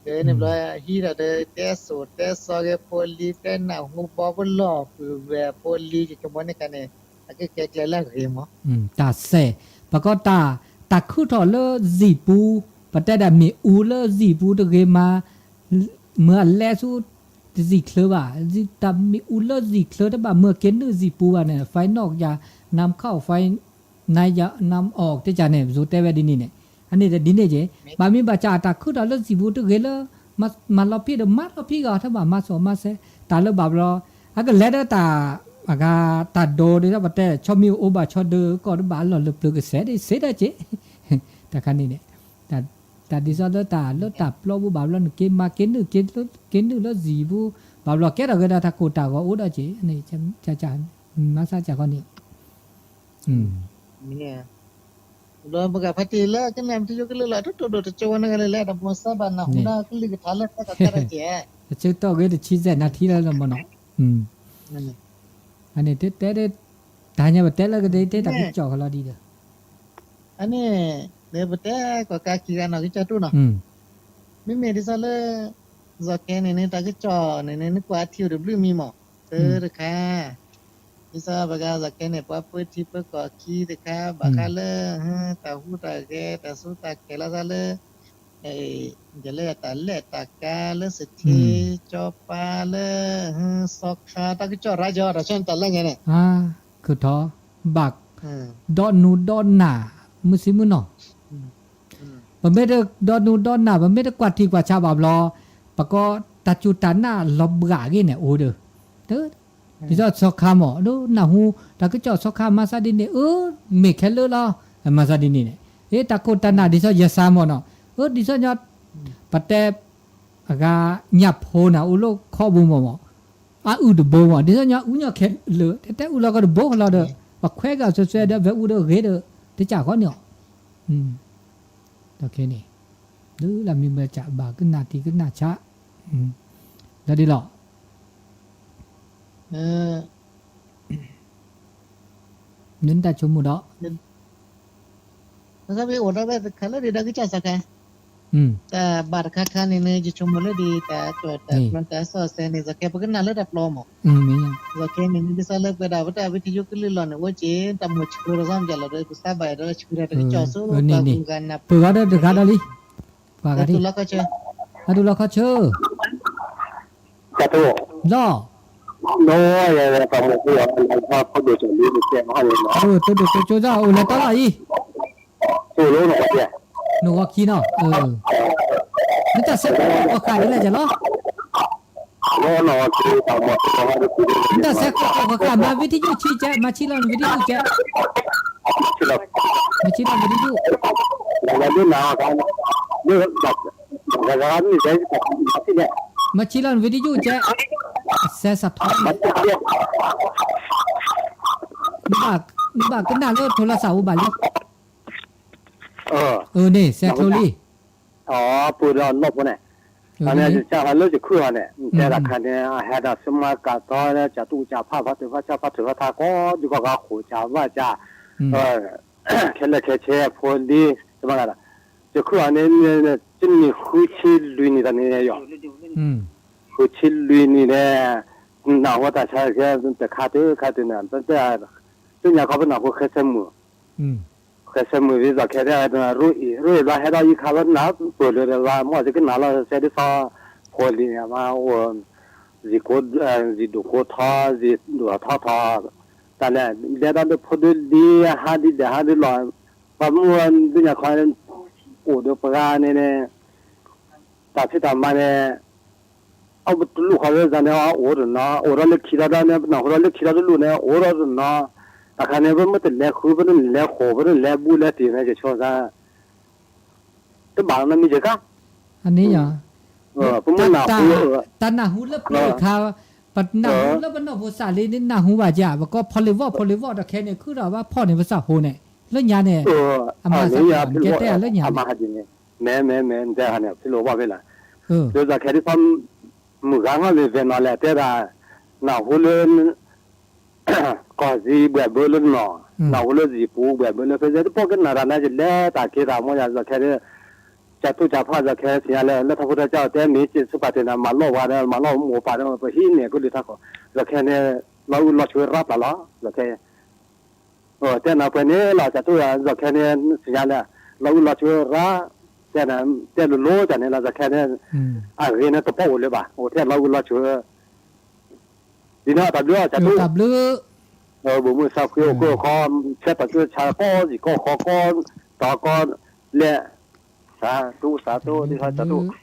ဒီးန့ၣ်ဘျီ ဟံးဒီးဒီးတဲစိၤတဲစီက့ၤဖိလံၤ တဲနၢ်ဟူဘီပလီၢ် ပုၢ်ဝဲၢ်ဖိလံၤ ယဆိကမိၣ်န့ၣ်ခါန့ၣ် အကကဲကျဲလၢအဂ့ၤမး တၢ်စဲး ပကီတၢ် တၢ်ခုၣ်ထီၣ်လၢဇံၣ်ပူၤ ပတဲဒၣ်မ့ၣ်အူလၢဇံၣ်ပူၤတဂ့ၤမး မ့ၢ်အလဲၤဆူ တဇံၣ်ချၢဘၣ် တၢ်မ့ၣ်အူလၢဇံၣ်ချၢတဘၣ်မ့ၢ်က့ၤနုာ်ဇံၣ်ပူၤဘၣ်န့ၣ် ไฟนอกอย่านำเข้า ไฟในอย่านำออก တဲကၢ်န့ၣ် ပစိၤတဲဝဲဒ်န့ၣ်န့ၣ် အန့ၣ်ဒ်န့ၣ်က့ ဘၣ်မ့ၢ်ဘၣ်ဆၣ်အတၢ်ခုၣ်ထီၣ်လၢဇံၣ်ပူၤတဂ့ၤလၢ မၤလီၤဖံးဒီးမၤလီၤဖံးဂီၤ တဘၣ်မၤစိာ်မၤစဲး တၢ်လၢဘၣ်ဘျီ အကလဲၤဒီးတၢ် အဂၤ တၢ်ဒိးဒ်သိးပတဲ ဆီမံၤအိၣ်ဘၣ်ဆီဒၢကီၢ်တဘၣ်လီၢ်လၢပျၢၤကစဲးဒ်စ့ဒၣ်က့ တၢ်ခါန့ၣ်န့ၣ် တၢ်ဒ်သိးလၢတၢ်လၢတၢ်ပျီပူၤဘၣ်ဘျီ နက့ၤမၤက့ၤနုာ် က့ၤနုာ်လၢဇံၣ်ပူၤ ဘၣ်ဘျီကဲထီၣ်က့ၤဒီးတၢ်ကိၢ်တၢ်ဂီၤအိၣ်ဒီးက့ မၤဆါကၢ်ခီန့ၣ် ဘျီပကဖါတံၢ်လၢကနၣ်ပထံယိကလုၢ်လီၤ တတိၢ်ဒိၣ်တကၠိဝဲနဂၤလၢလဲၣ် တဘိစၢ်ဘၣ်နၢ်ဟူဒၣ်ကလုၢ်ကထါလၢတၢ်ကီတၢ်ခဲ တဆၢကတီၢ်ဂ့ၤတဆံစဲးနၣ်ထံလၢလၢမနီၤ အန့ၣ်တဲတဲ တၢ်ညါပတဲလၢကဒဲတဲတၢ်ကစီၣ်ကလီၤဒံးဒီး အန့ၣ် ပတဲကီၢ်ကးခံဂၤနီၢ်ကစၢ်တူၢ်နီၤ မ့မ့ၢ်ဒ်သိးလၢ စီၤကဲန့ၣ်န့ၣ် တၢ်ကစီၣ်န့ၣ်န့ၣ် နကွၢ်ထံအိၣ်တဘျုးမံၤမး သၢတခါ ဒ်သိးပဂၤစီၤကဲန့ၣ် ပှၤပၢထံပၢကီၢ်ခံတခါ ဘၣ်ဃးလၢ တၢ်ဟူးတၢ်ဂဲၤ တၢ်ဆူးတၢ်ခဲးလီၤသးလၢ ယလဲၣ်တၢ်လဲၣ်တၢ်ကါလၢစထ့ကၠီပၢ်လၢ စီၤခါတၢ်ကစီၣ်ရါယီၤ တၢ်ဆၢနတၢ်လၢညါန့ၣ် ခုၣ်ထီၣ် ဘၣ် ဒီးနူဒီးနၢ် မုၢ်ဆံမုၢ်နီၤ ပမ့ၢ်တဒီးနူဒီးနၢ် ပမ့ၢ်တကွၢ်ထံကွၢ်ဆးဘၣ်ဘျီ ပကီတၢ်စူၢ်တၢ်နာ်လီၤဘှးဂ့ၤန့ၣ်အိၣ်ဒီး ဒ်သိးစီၤခါမး ဒ်နၢ်ဟူ တၢ်ကစီၣ်စီၤခါမၤသးဒ်န့ၣ် အၢ မ့ၢ်ခဲလၢာ်လီၤ မၤသးဒ်န့ၣ်န့ၣ် အ့ တၢ်ခိၣ်တၢ်နၢ်ဒ်သိးယသးမးနီၤ အၢ ဒ်သိးညီ ပတဲ အဂၤ ညၣ်ဖိနၤ အိၣ်လၢခီပူၤမးမး အအုၣ်တဘိမး ဒ်သိးညီအုၣ်ညီခဲလၢာ် တဲတဲအုၣ်လီၤကီးတဘိကလီၤဒီး ပခွဲးက့ၤအီၤစွဲစွဲဒီး အဝဲအုၣ်ဒီးဂ့ၤဒီး တကၢ်ဃီန့ၣ်အီၤ ဒီးခဲန့ၣ် လၢလၢမံၤမၢကၢ်ဘၣ်ကနၣ်ထံကနၣ်ဆး လၢဒ်လီၤ နတၢ်ဆိကမိၣ်ဒီး အိၣ်ဒီးဝဲတခါလၢဒ်တၢ်ကစၢ်စီၤခါ တၢ်ဘၣ်တခါခါန့ၣ်န့ၣ် ယဆိကမိၣ်လၢဒ်တၢ်ကီၢ်တၢ် တၢ်စီၣ်စဲးန့ၣ် စီၤခါပကနၣ်လၢတၢ်ပျီမး စီၤခါန့ၣ်န့ၣ် ဒ်သိးလၢပဝဲဒၣ်ပတၢ်ဝံထံယိကလုၢ်လီၤန့ၣ် အိၣ်က့ၤတၢ်မိၣ်ဆှၢဒီးသီမးလီၤဒီး ပစးဘၣ်ဒီးဆှၢတၢ်တကစီၣ်ဆိ ပှၤဂုၤဂၤနၢ် ပှၤဂၤဒီးတဂၤဒီးလံ ပှၤဂၤဒ် အတူၢ်လီၤခီဆၢ လီၤ တဒိၣ်ကၠိကၠိဒၣ်အိၣ်လၢတၢ်လီၢ်အံၤ နဂီၤခံနီၤ နတၢ်ဆဲးကီးကီးဃာ်ဒ်လဲၣ်ကလီၤ နတၢ်ဆဲးကီးကီးဃာ်မၤဝံထံယိဆံကဲ မၤဆံလီၤနဝံထံယိကဲ မၤဆံလီၤဝံထံယိ ယဒိးနၤအီၤ, ဒိး, ဂၤဂၤမ့ၢ်တဲ, မ့ၢ်ဆံလီၤနဝံၤတယုၢ်ကဲ, အစဲးစးထီန့ၣ်, နဘၣ်ကနၣ်လၢထိလီၤစးအိၣ်ဘၣ်လံ, အၢန့ၣ် စဲးကျိလံ, အပူၤဒီးနီၢ်ဖိန့ၣ်, အန့ၣ်ကစၢ်ဟးလၢယခုၣ်အီၤန့ၣ် တဲတၢ်ခါန့ၣ် အဟဲဒီးဆၢမါကးသီ ကၢ်တူၢ်ကၢ်ဖး ဖးထုးဖးဆါ ဖးထုးဖးထါ ကိးဒူၣ်ကိးဂၤ ဃိာ်ကၢ်ဘၣ်ကၢ် ခဲလၢာ်ခဲဆ့ ဖိလံ တမၤလၢ်ဒီး ယခုၣ်အီၤန့ၣ် တနံၣ်ဃုဆံလွံၢ်နံၣ်တၢ်န့ၣ်ယီၤ, ဃုဆံလွံၢ်နံၣ်န့ၣ် နၢ်ဟူတၢ်ဆါခဲ တခါတုၤခါတုၤန့ၣ် သ့ၣ်ညါခီပနၢ်ဟူဃဲဆၢမုၢ်, ဃဲဆၢမုၢ်ဒ်သိးခဲဒၣ် ရိၣ်အံၤဘျီဟဲဒီးအံၤခါလီၤနၢ်ပၢၢ်လၢၤဒီး မ့ၢ်ယကနၣ်လီၤစဲဒ်သိး ဖိလံၤန့ၣ် မ့ၢ်အိၣ် ယံၤဒိၣ်ကိထီ ယံၤဒိၣ်ထီထီ တၢ်လဲၣ် လဲၤဒီးဒုးဖိဒုးလံၤ ဟးဒ်လဲၣ်ဟးဒ်လဲၣ် ပှၤမုၢ်ဒ်ညါခီ အိၣ်ဒီးပှၤန့ၣ်န့ၣ် တၢ်ဖံးတၢ်မၤန့ၣ် အဝဲတလူၢ်ဃီလၢန့ၣ် အိၣ်တနီၤ အိၣ်ဒီးလၢခံဒီးန့ၣ် ပနၢ်ဟူဒီးလၢခံဒီးတလူၢ်န့ၣ် အိၣ်ဒီးတနီၤ တၢ်ခါန့ၣ် ပမ့ၢ်တလဲၤဃု ပတလဲၤဃိာ် ပတလဲၤဘူးလဲၤတံၢ်န့ၣ် ယဆိသး တဘၣ်နီတမံၤက့ၤခါ အန့ၣ်ယၤ ပမ့ၢ်နၢ်ဟူ တၢ်နၢ်ဟူလၢပျၢၤခါ ပနၢ်ဟူလၢပနီၢ်ဖိစၢ်လံန့ၣ် နၢ်ဟူဘၣ်ကၢ် ပကိးဖီလ့ၣ်ဝီၣ်ဖီလ့ၣ်ဝီၣ်ဒီးခဲန့ၣ် ခုၣ်ဒီးဘၣ်ဖီၣ်န့ၣ် ပစၢ်ဟိန့ၣ် လၢညါန့ၣ် အမၤစၢ် ကတဲတၢ်လၢညါန့ၣ် မ့ၢ်မ့ၢ်မ့ၢ် နတဲဟါန့ၣ် ဖံလီၤဝီၣ်ဖဲလဲၣ် ဒ်သိးခဲဒ်သိး မုၢ်ဂၤနီၣ်မ့ၢ်ဝဲနီၤလဲၣ် တဲဒၣ် နၢ်ဟူလၢ ကီၢ်စံဘှဲၣ်ဘၢလၢနီၢ် နၢ်ဟူလၢစံပူဘှဲၣ်ဘၢလၢဖဲ တပိာ်ကနၣ်တၢ်န့ၣ် ယလဲၤတၢ်က့ၤတၢ်မ့ၢ်ယၤ ဒ်သိးခဲဒ် ကၢ်တူၢ်ကၢ်ဖး ဒ်သိးခဲဆ့ညါလၢ လၢထီၣ်ဖိထီၣ်ကၠီတဲမ့ၢ်က့ၤဆူပာ်တ့ၢ်န့ၣ် မၤလီၢ်ဝဲဒီး မၤလီၢ်မိၢ်ပၢ်ဒီး ပဟံးန့ၢ်ကလုၢ်ထါခိၣ် ဒ်သိးခဲန့ၣ် လီၤအုၣ်လီၤဆိးရၤပျၢ်လီၤ ဒ်သိးခဲ တဲနၤပှဲၤန့ၣ်လီၤ ကၢ်တူၢ် ဒ်သိးခဲန့ၣ် ဆ့ညါလၢ လီၤအုၣ်လီၤဆိးရၤ တဲနၤ တဲလိၤလိၤတၢ်န့ၣ်လီၤ ဒ်သိးခဲန့ၣ် အဂ့ၤန့ၣ်တပိာ်အိၣ်လၢၤဘၣ် အိၣ်ထဲလီၤအုၣ်လီၤဆိး ဒ်န့ၣ်တၢ်ဘျုး ကၢ်တူၢ် ဘိၣ်မုၢ်သးဃ့အိၣ်ခိၣ်ခီ ဆဲးတၢ်ကၢဆါကီၢ်စံၣ်ကီၢ်ဃီကီၢ် တီၤကီၢ်လဲၣ် စးတူၢ်စးတူၢ် ဒ်သိးကၢ်တူၢ်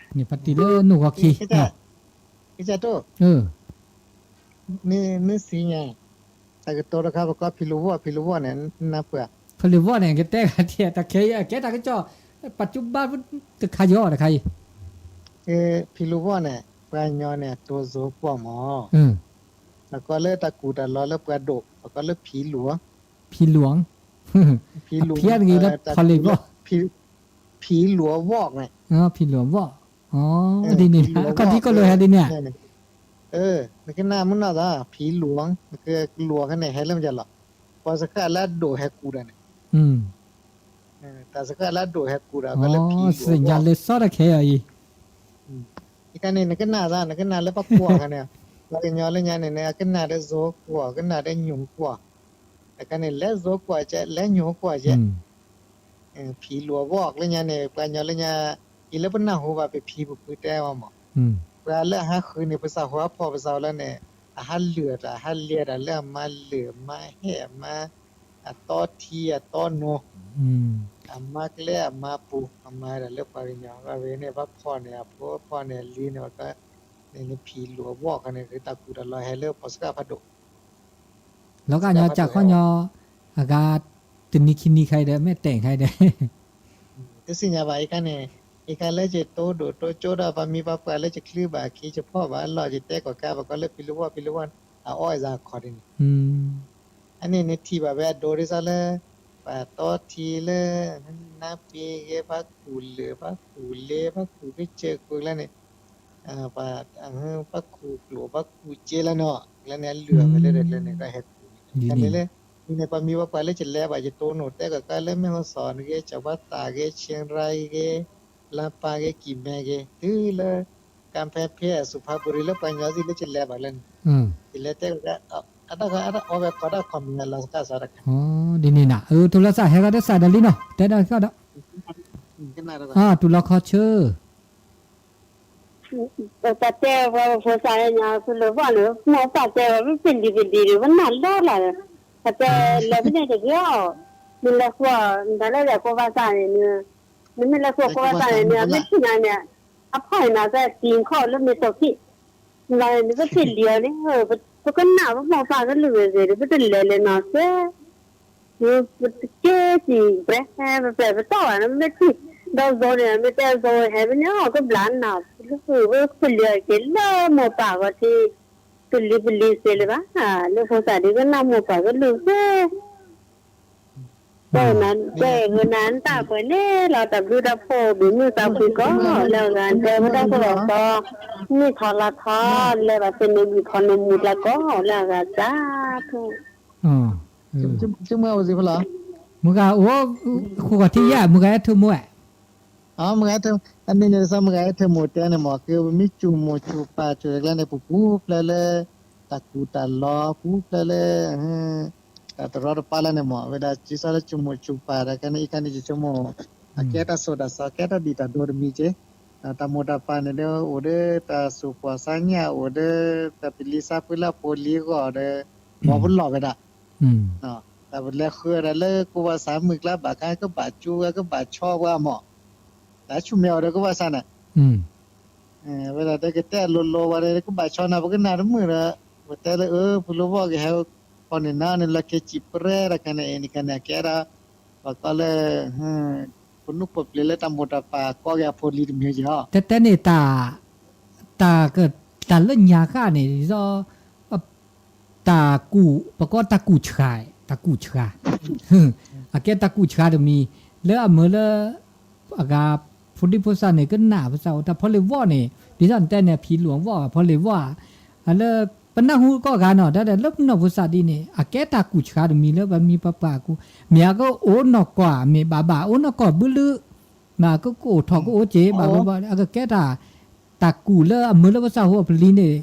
န့ၣ်ပတံၤလၢနူၢ်ဂီၤခံ ကၢ်တူၢ် မ့ၢ်စံညါ တၢ်ကတိၤတခါ ပကိးဖံးလိာ်ဝီၣ် ဖံးလိာ်ဝီၣ်န့ၣ် နၢ်ပၢၢ် ဖံးလိာ်ဝီၣ်န့ၣ် ကတဲဂၤဒ်တၢ်ခဲအံၤ ကဲတၢ်ကစီၣ် ပှၤကၠိဘါတခါယီၤတခါအံၤ ဖံးလိာ်ဝီၣ်န့ၣ် ပှၤကညီန့ၣ် တိၤစိကွီၢ်မး ပကိးလၢတၢ်ကူၣ်တၢ်လီၤလၢပှၤဒိၣ် ပကိးလၢဖံးလိာ် ဖံးလိာ် ဖံးလိာ် ဖံးလိာ်ဝီၣ် ဖံးလိာ်ဝီၣ် ဒ်န့ၣ် အခီၣ်ထံးကီၢ်လိၤဟဲဒ်န့ၣ် နကနၣ်မုၢ်နီၢ်သး ဖံးလိာ် နကလိာ်ခါန့ၣ် ဟဲလၢမတၤလီၤ ပှၤစခါလၢအဒိၣ်ဟဲကူၣ်တၢ်န့ၣ် တၢ်စခါလၢအဒိၣ်ဟဲကူၣ်တၢ် ကလၢဖံးလိာ်ဝီၣ် သ့ၣ်ညါလၢစီတၢ်ခဲအံၤ အံၤခါန့ၣ် နကနၣ်သး နကနၣ်လၢပှၤကွၢ်ခါန့ၣ် ပှၤကညီလၢညါန့ၣ်န့ၣ် အကနၣ်ဒီးစိကွီၢ် ကနၣ်ဒီးညိၣ်ကွီၢ် အကန့ၣ် လဲၤစိကွီၢ်ကဲ လဲၤညိၣ်ကွီၢ်ကဲ ဖံးလိာ်ဝီၣ်လၢညါန့ၣ် ပှၤကညီလၢညါ အံၤလၢပနၢ်ဟူဘၣ်ပဖံးပဖုတဲအီၤမး ပှၤလၢအဟးဃုန့ၣ် ပစၢ်ဟိဟးဖီၣ်ပစၢ်ဝဲလၢန့ၣ် အဟးလုၢ်အတၢ် ဟးလဲၤတၢ်လၢအမါလုၢ်အမါဟဲၣ်အမါ အတီထံအတီနိ အမါကျဲအမါပူၤ အမါဒၣ်လၢပှၤကညီ ဘၣ်ဝဲန့ၣ် ဘၣ်ဖီၣ်န့ၣ် အဖိဖီၣ်န့ၣ် အလံၤန့ၣ် ဘၣ်က န့ၣ်န့ၣ်ဖံးလိာ်အဝီၢ်ခါန့ၣ် တၢ်ကူၣ်တၢ်လီၤဟဲလၢပှၤစခါဖးဒိၣ် လီၤဂာ်ညီကၢ်ခီညီ အဂၤ တနံၤခံနံၤခါအံၤဒီး မ့ၢ်တဲာ်ခါအံၤဒီး တသ့ၣ်ညါဘၣ် အံၤခါန့ၣ် အံၤခါလၢယတိၢ်ဒိၣ်တိၢ်ကၠိဒီး ပှၤမံၤပှၤပှၢ်လၢယချုးဘၣ်ခံ ယဖီၣ်ဘၣ်အလီၢ် ယတဲကီၢ်ကါ ပှၤကိးလၢဖံးလိာ်ဝီၣ် ဖံးလိာ်ဝီၣ် အအီၣ်အသးအခီၣ်ဒ်န့ၣ် အန့ၣ်နထံၣ်ဘၣ်ဝဲအဒိဒ်သိးလၢ ပှၤတီထံလၢ နၢ်ပ့ၤဂ့ၤ ဘၣ်ကူၣ်လၢာ် ဘၣ်ကူၣ်လ့ ဘၣ်ကူၣ်ကစၢၢ်ကိးကျါန့ၣ် ပှၤ ဘၣ်ကူၣ်ကျိာ် ဘၣ်ကူၣ်စ့လၢနီၤ ကျါန့ၣ်အလုၢ်အဝဲလၢဒီးကျါန့ၣ် ကဟဲကူၣ်န့ၣ် တၢ်န့ၣ်လၢ န့ၣ်ပှၤမံၤပှၤပှၢ်လၢယလဲၤဘၣ် ယတိၢ်နိၣ်တဲကီၢ်ကါလၢ မဲၢ်ဟီၣ်စီၣ်ဂ့ၤ ကၠီၤပှၢ်တၢ်ဂ့ၤ ဆ့ရါဂ့ၤ လါပၢ်ဂ့ၤ ကံၢ်မဲဂ့ၤ တုၤလၢ ကၣ်ဖဲဖဲအစူးဖးပူၤရံလၢပှၤကညီသ့ၣ်လၢယလဲၤဘၣ်လၢန့ၣ် ယလဲၤတဲကီၢ်ကါ အတၢ်ဂ့ၢ်အတၢ်အီၣ်ဝဲကီးတၢ်ခီမ့ၢ်လီၤစကၢ်စးတခါ ဒ်န့ၣ်နၤ ထိလီၤစးဟဲဂီၤဒီးစးဒီးလံနီၤ တဲဒၣ်ကီၢ်ဒီး တူၢ်လီၤခီဆၢ ပတဲပှၤဖိသၣ်ညါ ဖုလၢဘီၣ်န့ၣ် မိၢ်ပၢ်တဲဝဲ ပပ့ၤလံၤပလံၤန့ၣ် ပနၢ်လီၤလၢ်ဒီး ပတဲလဲၤဖဲန့ၣ်တဂ့ၤအီၤ နလဲၤဃုအီၤ နတၢ်လၢလဲၤကိးဘၣ်သးန့ၣ် နမ့ၢ်လဲၤဃုအီၤကိးဘၣ်သးန့ၣ် နမ့ၢ်ထံၣ်နၤန့ၣ် အဖီၣ်န့ၣ် အကဲတံၤခီၣ်လၢမ့ၢ်တီၤဖံး လီၤန့ၣ် ပပ့ၤလံၤအီၤန့ၣ် ပကနၣ်ပမိၢ်ပၢ်ကလုၢ်ဂ့ၤဂ့ၤဒီး ပတလဲၤလဲၤနီၤစဲ ပကဲစံး ပှဲၤဟဲပပျဲၢ်ပတီၢ်ဘၣ်န့ၣ် မ့ၢ်ထံၣ် ဒီးဇီန့ၣ် မ့ၢ်တဲအဇီဝဲဟဲဖဲန့ၣ် အီၣ်ကဘျးနၤ လၢပလံၤအက့ၤလၢမိၢ်ပၢ်ဂီၢ်ထံး ပလံၤပလံၤစ့လၢၤဘၣ် လၢဖိသၣ်ဒ်ကနၣ်မိၢ်ပၢ်ကလုၢ်သ့ တဲနၤ တဲဂ့ၤနၤ နတၢ်ပှဲၤန့ၣ်လီၤ တၢ်ဘျုးတၢ်ဖှိၣ်ဘုးမုၢ်သးဖှံကီး လၢအဂၤတဲဝဲတၢ်ကီၢ်လီၤသီ မုၢ်ထီၣ်လါထီၣ် လဲၤဘၣ်သ့ၣ်န့ၣ် ဘုၣ်ထီၣ်န့ၣ်မူၤကျါကီး လၢအဂၤစၢ်ထူၣ် မုၢ်ဂၤအိၣ်စ့ၢ်ဖဲလီၤ မုၢ်ဂၤအိၣ် ဃိဂီၤထံၣ်ယဲၢ် မုၢ်ဂၤအဲၣ်ထၢၣ်မိၢ်ဝဲ အမုၢ်ဂၤအဲၣ်ထၢၣ် အန့ၣ်န့ၣ် ဒ်သိးမုၢ်ဂၤအဲၣ်ထၢၣ်မိၢ်တဲန့ၣ်မ့ၢ် ကပမ့ၢ်စူၢ်မိၢ်စူၢ်ပၢ်စူၢ်တကျါန့ၣ် ပပူၤဖျဲးလၢ တၢ်ကူၣ်တၢ်လီၤ ပူၤဖျဲးလၢ တၢ်တရီတပါလၢန့ၣ်မ့ၢ် ဝဲဒၣ်က့ၤစ့ၢ်လၢစူၢ်မိၢ်စူၢ်ပၢ်တခါန့ၣ် အံၤခါန့ၣ် ယဆိကမိၣ် အကဲတၢ်စိၢ်တၢ်ဆှီ ကဲတၢ်ဒံၣ်တၢ်ဒိတမံၤက့ၤ တၢ်မိၢ်တၢ်ပၢ်န့ၣ်ဒီး အိၣ်ဒီးတၢ်သူၣ်ဖှီၣ်သးညီ အိၣ်ဒီးတၢ်ပလံၤသးပှ့ၤလၢအဖိလံၤအဂီၢ်ဒီး ဘီပလီၢ်ဝဲဒၣ် တၢ်ပလဲၤဃုာ်ဝဲဒၣ်လၢကီၢ်ဘၣ်ဆၣ်မုၢ်ကျါဘၣ်ခါ ကဘၣ်ကၠိဝဲ ကဘၣ်ဆီဝဲမ့ၢ် တၢ်ဆူၣ်မဲာ်အီၤဒီးကီၢ်ဘၣ်ဆၣ်န့ၣ် ဝဲဒၣ်တဲကတဲလိၤလိၤဝဲဒီး ကဘၣ်ဆီနၤ ပကနၣ်တမုာ်ဒီး ပတဲလၢအၢ ပူၤလီၤဝီၢ်ကဟဲ ခီန့ၣ်နၤန့ၣ် လီၤက့ၤစံးပရဲတခါန့ၣ် အံၤန့ၣ်ခါန့ၣ် အကဲဒၣ် ပှၤကီလၢ ပနူၢ်ဖိပျံၤလၢတၢ်မိၢ်တၢ်ပၢ်ကီက့ၤအဖိလံၤတမံၤက့ၤဟီ တဲတဲန့ၣ် တၢ် တၢ် တၢ်လၢညါဃၣ်န့ၣ် ဒ်သိး တၢ်ကူၣ် ပကိးတၢ်ကူၣ်ဆှါ တၢ်ကူၣ်ဆှါ အကဲတၢ်ကူၣ်ဆှါတမံၤ လၢအမၢလၢ အဂၤ ဖိဒံဖိသၣ်န့ၣ် ကနၣ်ပသးအိၣ်တၢ်ဖီလ့ၣ်ဝီၣ်န့ၣ် ဒ်သိးနတဲန့ၣ် အဖံလူၤအဝီၣ် ဖီလ့ၣ်ဝီၣ် လၢ ပနၢ်ဟူကီၢ်ဂၤနီၤ တၢ်လၢပနီၢ်ဖိသၣ်ဒ်န့ၣ် အကဲတၢ်ကူၣ်ဆှါတမံၤလၢပမံၤပပှၢ်အကူ မ့ၢ်အကအိၣ်နီၢ်ကီၢ် မ့ၢ်ဘၣ်ဘၣ်အိၣ်နီၢ်ကီၢ်ဘုလု မ့ၢ်အကအိၣ်ထီၣ်ကအိၣ်က့ၤ ဘၣ်ဘၣ် အကကဲတၢ် တၢ်ကူၣ်လၢအမၢလၢပသးဟိအပလံၤန့ၣ်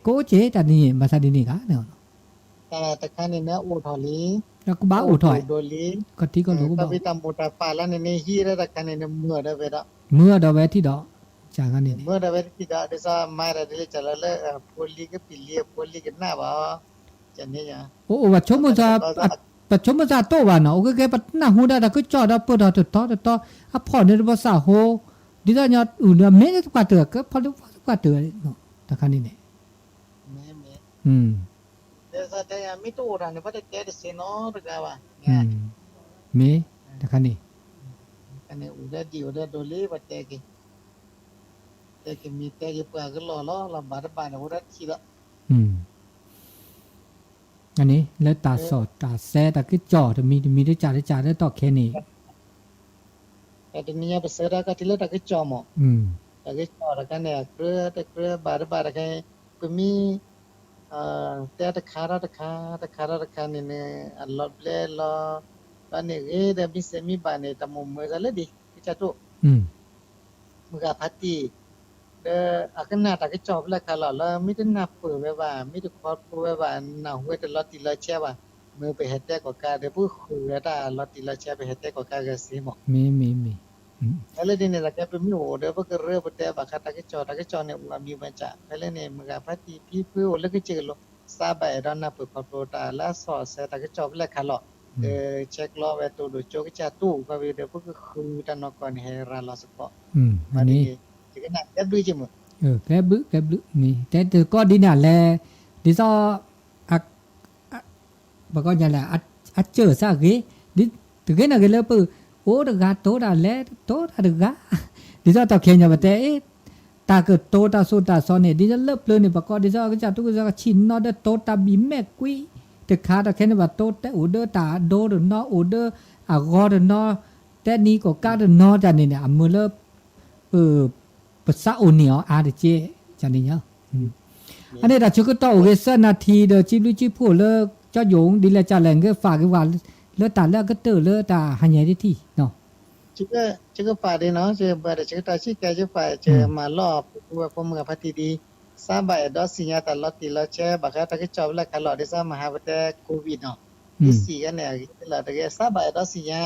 ကအိၣ်က့ၤတၢ်န့ၣ် ဘၣ်ဆၣ်ဒ်န့ၣ်ဂၤ တၢ်တခါန့ၣ်န့ၣ်အိၣ်ထီၣ်လံ ကဘၣ်အိၣ်ထီၣ် ဒိလံ ကထံကီၢ်လိာ်ကဘၣ် တၢ်ဘံၣ်တၢ်မိၢ်တၢ်ပၢ်လၢန့ၣ်န့ၣ် ဟံးဒၣ်တၢ်တခါန့ၣ်န့ၣ် မုာ်ဒီးဝဲဒီး မုာ်ဒီးဝဲထံၣ်ဒီး မုာ်ဒီးဝဲထံၣ်ဒီး ဒ်သိးမၤဒၣ်ဒ်လဲၣ်ကလၢလၢ ဖိလံကပံာ်လံ ဖိလံကနၣ်ဘၣ် ကန့ၣ် အိၣ်အိၣ် ပဆိကမိၣ်သးတိၢ်ဘၣ်နီၤ အိၣ်ကဲကဲပနၢ်ဟူဒၣ်တၢ်ကစီၣ်ဒီးပၢၢ်ထီၣ်တတီတတီ အဖီၣ်န့ၣ်တဘၣ်သးဟိ ဒ်သိးညီအုၣ်န့ၣ် မ့ၢ်တပှၢ်တၢၢ် ကဖီၣ်လၢပှၢ်တၢၢ် တခါန့ၣ်န့ၣ် မ့ၢ် မ့ၢ် မ့ၢ် မ့ၢ် တခါန့ၣ် ကန့ၣ် အိၣ်ဒီးဒံၣ်အိၣ်ဒီးဒိလံ ပတဲက့ၤ တဲက့ၤမ့ၢ်တဲက့ၤပှၤကလီၢ်လီၤ လီၤဘၣ်တဘၣ်န့ၣ် အိၣ်ဒီးထံၣ်လီၤ အန့ၣ် လၢတၢ်စီၣ်တၢ်ဆဲတၢ်ကစီၣ်တမံၤတမံၤတကးတကးလၢတီၢ်ခဲန့ၣ် တနံၤညါပဆၢဒၣ်ကီၢ်ထံလၢတၢ်ကစီၣ်မး တၢ်ကစီၣ်တခါန့ၣ် အကြၢးတကြၢးဘၣ်တဘၣ်တခါ ပမ့ၢ် တဲတခါထီၣ်တခါ တခါထီၣ်တခါန့ၣ်န့ၣ် အလီၤဘျဲလီၤ ဘၣ်န့ၣ်ဂ့ၤဒီး မ့ၢ်စဲးမ့ၢ်ဘၣ်န့ၣ် တၢ်မိၣ်မုာ်သးလၢဒ် ကစၢ်တိၣ် မုၢ်ဂၤဖါတံၢ် ဒီးအကနၣ်တၢ်ကစီၣ်ဖဲလဲၣ်ခါလီၤ လၢမ့ၢ်တနၢ်ပၢၢ်ဝဲဘၣ် မ့ၢ်တခီဖျိဝဲဘၣ် နၢ်ဟူဝဲတလီၤတံၢ်လီၤဆဲးဘၣ် မ့ၢ်ပဟဲတဲကီၢ်ကါဒီး ပဃုာ်ဝဲတၢ်လီၤတံၢ်လီၤဆဲး ပဟဲတဲကီၢ်ကါဂၤစ့မး မ့ၢ်မ့ၢ်မ့ၢ် လၢဒ်န့ၣ် တၢ်ကဲပမ့ၢ်အိၣ်ဒီး ပကရၢပတဲဘၣ်ဃးတၢ်ကစီၣ် တၢ်ကစီၣ်န့ၣ် အိၣ်အမံၤမၤစၢ် ဖဲလၢန့ၣ် မုၢ်ဂၤဖါတံၢ်ဖံဖုအိၣ်လၢကစၢၢ်ကလိ သးဘၣ်အဲၣ်ဒိးနၢ်ပၢၢ်ခီဖျိတၢ်လၢအစီၣ်အဆဲတၢ်ကစီၣ်ဖဲလဲၣ်ခါလီၤ ဒီးဆဲးကျိးဝဲတိၢ်ဒိၣ်ကၠိကစၢ်တိၢ် ခီဖျိဒီး ပကဃုတၢ်နီၢ်ကီၢ်န့ၣ် ဟဲရၤလီၤစ့ၢ်ကီး မ့ၢ်န့ၣ် ယကနၣ်ကဲဘျုးက့မုၢ် ကဲဘျုး ကဲဘျုး မ့ၢ်တဲတကီၢ်ဒ်န့ၣ်လဲၣ် ဒ်သိး ပှၤကညီလဲၣ် အစၢၢ်စၢ်ဂ့ၤ တဂ့ၤန့ၣ်ဂ့ၤလၢပ အိၣ်တဂၤတိၢ်တၢ်လဲၤ တိၢ်တၢ်တဂၤ ဒ်သိးတီၢ်ခဲညါပတဲ တၢ်ကတိၤတၢ်သိၣ်တၢ်သီန့ၣ် ဒ်သိးလၢပျၢၤန့ၣ် ပကိးဒ်သိးကစၢ်တူၢ်ကစၢ်ကဆံၣ်နီၣ်ဒီးတိၢ်တၢ်ဘံၣ်မဲာ်ကွံာ် တခါတီၢ်ခဲန့ၣ် ပတိၢ်တဲအိၣ်ဒီးတၢ်အဒိတနီၤ အိၣ်ဒီးအဂီၤတနီၤ တဲနံၤကီၢ်ကါတနီၤတၢ်န့ၣ်န့ၣ် အမုာ်လၢ ပ ပသးအိၣ်န့ၢ်အီၤအါတက့ၢ် န့ၣ် အန့ၣ်တၢ်ဆၢကတီၢ်အိၣ်ဂ့ၤသၢနၣ်ထံၣ်ဒီး စံးဘျုးစံးဖှိၣ်လၢ ကၠီယိၤ ဒ်လဲၣ်ကလဲၣ် နကဖးက့ၤဝဲ လၢတၢ်လၢအကတၢၢ်လၢတၢ်ဟါညါတထံၣ် ယကဖးဒ်နီၤ ယဘၣ်ဒီးယကတီၢ်ဆံးကဲယဖး ယမၤလီၢ် ပဝဲဖိမုၢ်ဂၤဖါတံၢ်ဒ် သးဘၣ်အဲၣ်ဒိးသ့ၣ်ညါတၢ်လီၤတံၢ်လီၤဆဲး ဘၣ်ဃးတၢ်ကစီၣ်ဖဲလဲၣ်ခါလီၤ ဒ်သိးမဟါပတဲ COVID နီၤ ဒ်စံးကဲန့ၣ် အဂ့ၤလီၤ တဂ့ၤ သးဘၣ်အဲၣ်ဒိးသ့ၣ်ညါ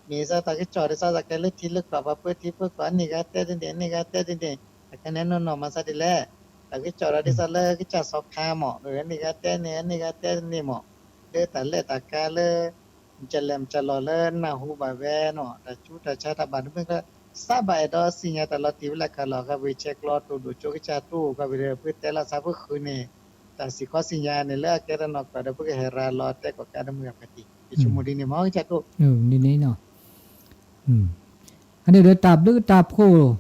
မ့ၢ်စ့ၢ်တၢ်ကစီၣ်ဒ်သိး ကဲလၢထံလၢကီၢ် ပှၤပၢထံပၢကီၢ် အန့ၣ်ဂၤတဲဒ်န့ၣ် အန့ၣ်ဂၤတဲဒ်န့ၣ် တခါန့ၣ်နီၢ်နီၢ်မၤစၢ်ဒ်လဲၣ် တၢ်ကစီၣ်ဒီးဒ်သိးလၢကစၢ်စီၤခါမး အန့ၣ်ဂၤတဲန့ၣ် အန့ၣ်ဂၤတဲန့ၣ်မး လၢတၢ်လဲၣ်တၢ်ကါလၢ ကလဲၤမၤစၢ်လီၤလၢနၢ်ဟူဘၣ်ဝဲနီၤ တၢ်ဆူးတၢ်ဆါတၢ်ဘၣ်တမုာ်ကျါ သးဘၣ်အဲၣ်ဒိးသ့ၣ်ညါတၢ်လီၤတံၢ်ဖဲလဲၣ်ခါလီၤ ခီဖျိဆဲးကျိးတိၢ်ဒိၣ်ကၠိကစၢ်တူၢ် ခီဖျိဒီး ပတဲလီၤသးပဃုာ်န့ၣ် တ တၢ်စံၣ်ခီစံၣ်ညါန့ၣ် လၢအကဲတၢ်နီၢ်ကီၢ်ဒီး ပကဟဲရၤလီၤတဲကီၢ်ကးဒီးမုၢ်ဂၤဖးတံၢ် ယဆိကမိၣ်ဒ်န့ၣ်မ့ၢ်ကၠၢ်ကိၣ်, ဒ်န့ၣ်နီၤ, အန့ၣ်ဒီးတၢ်ဘျုးတၢ်ဖှိၣ်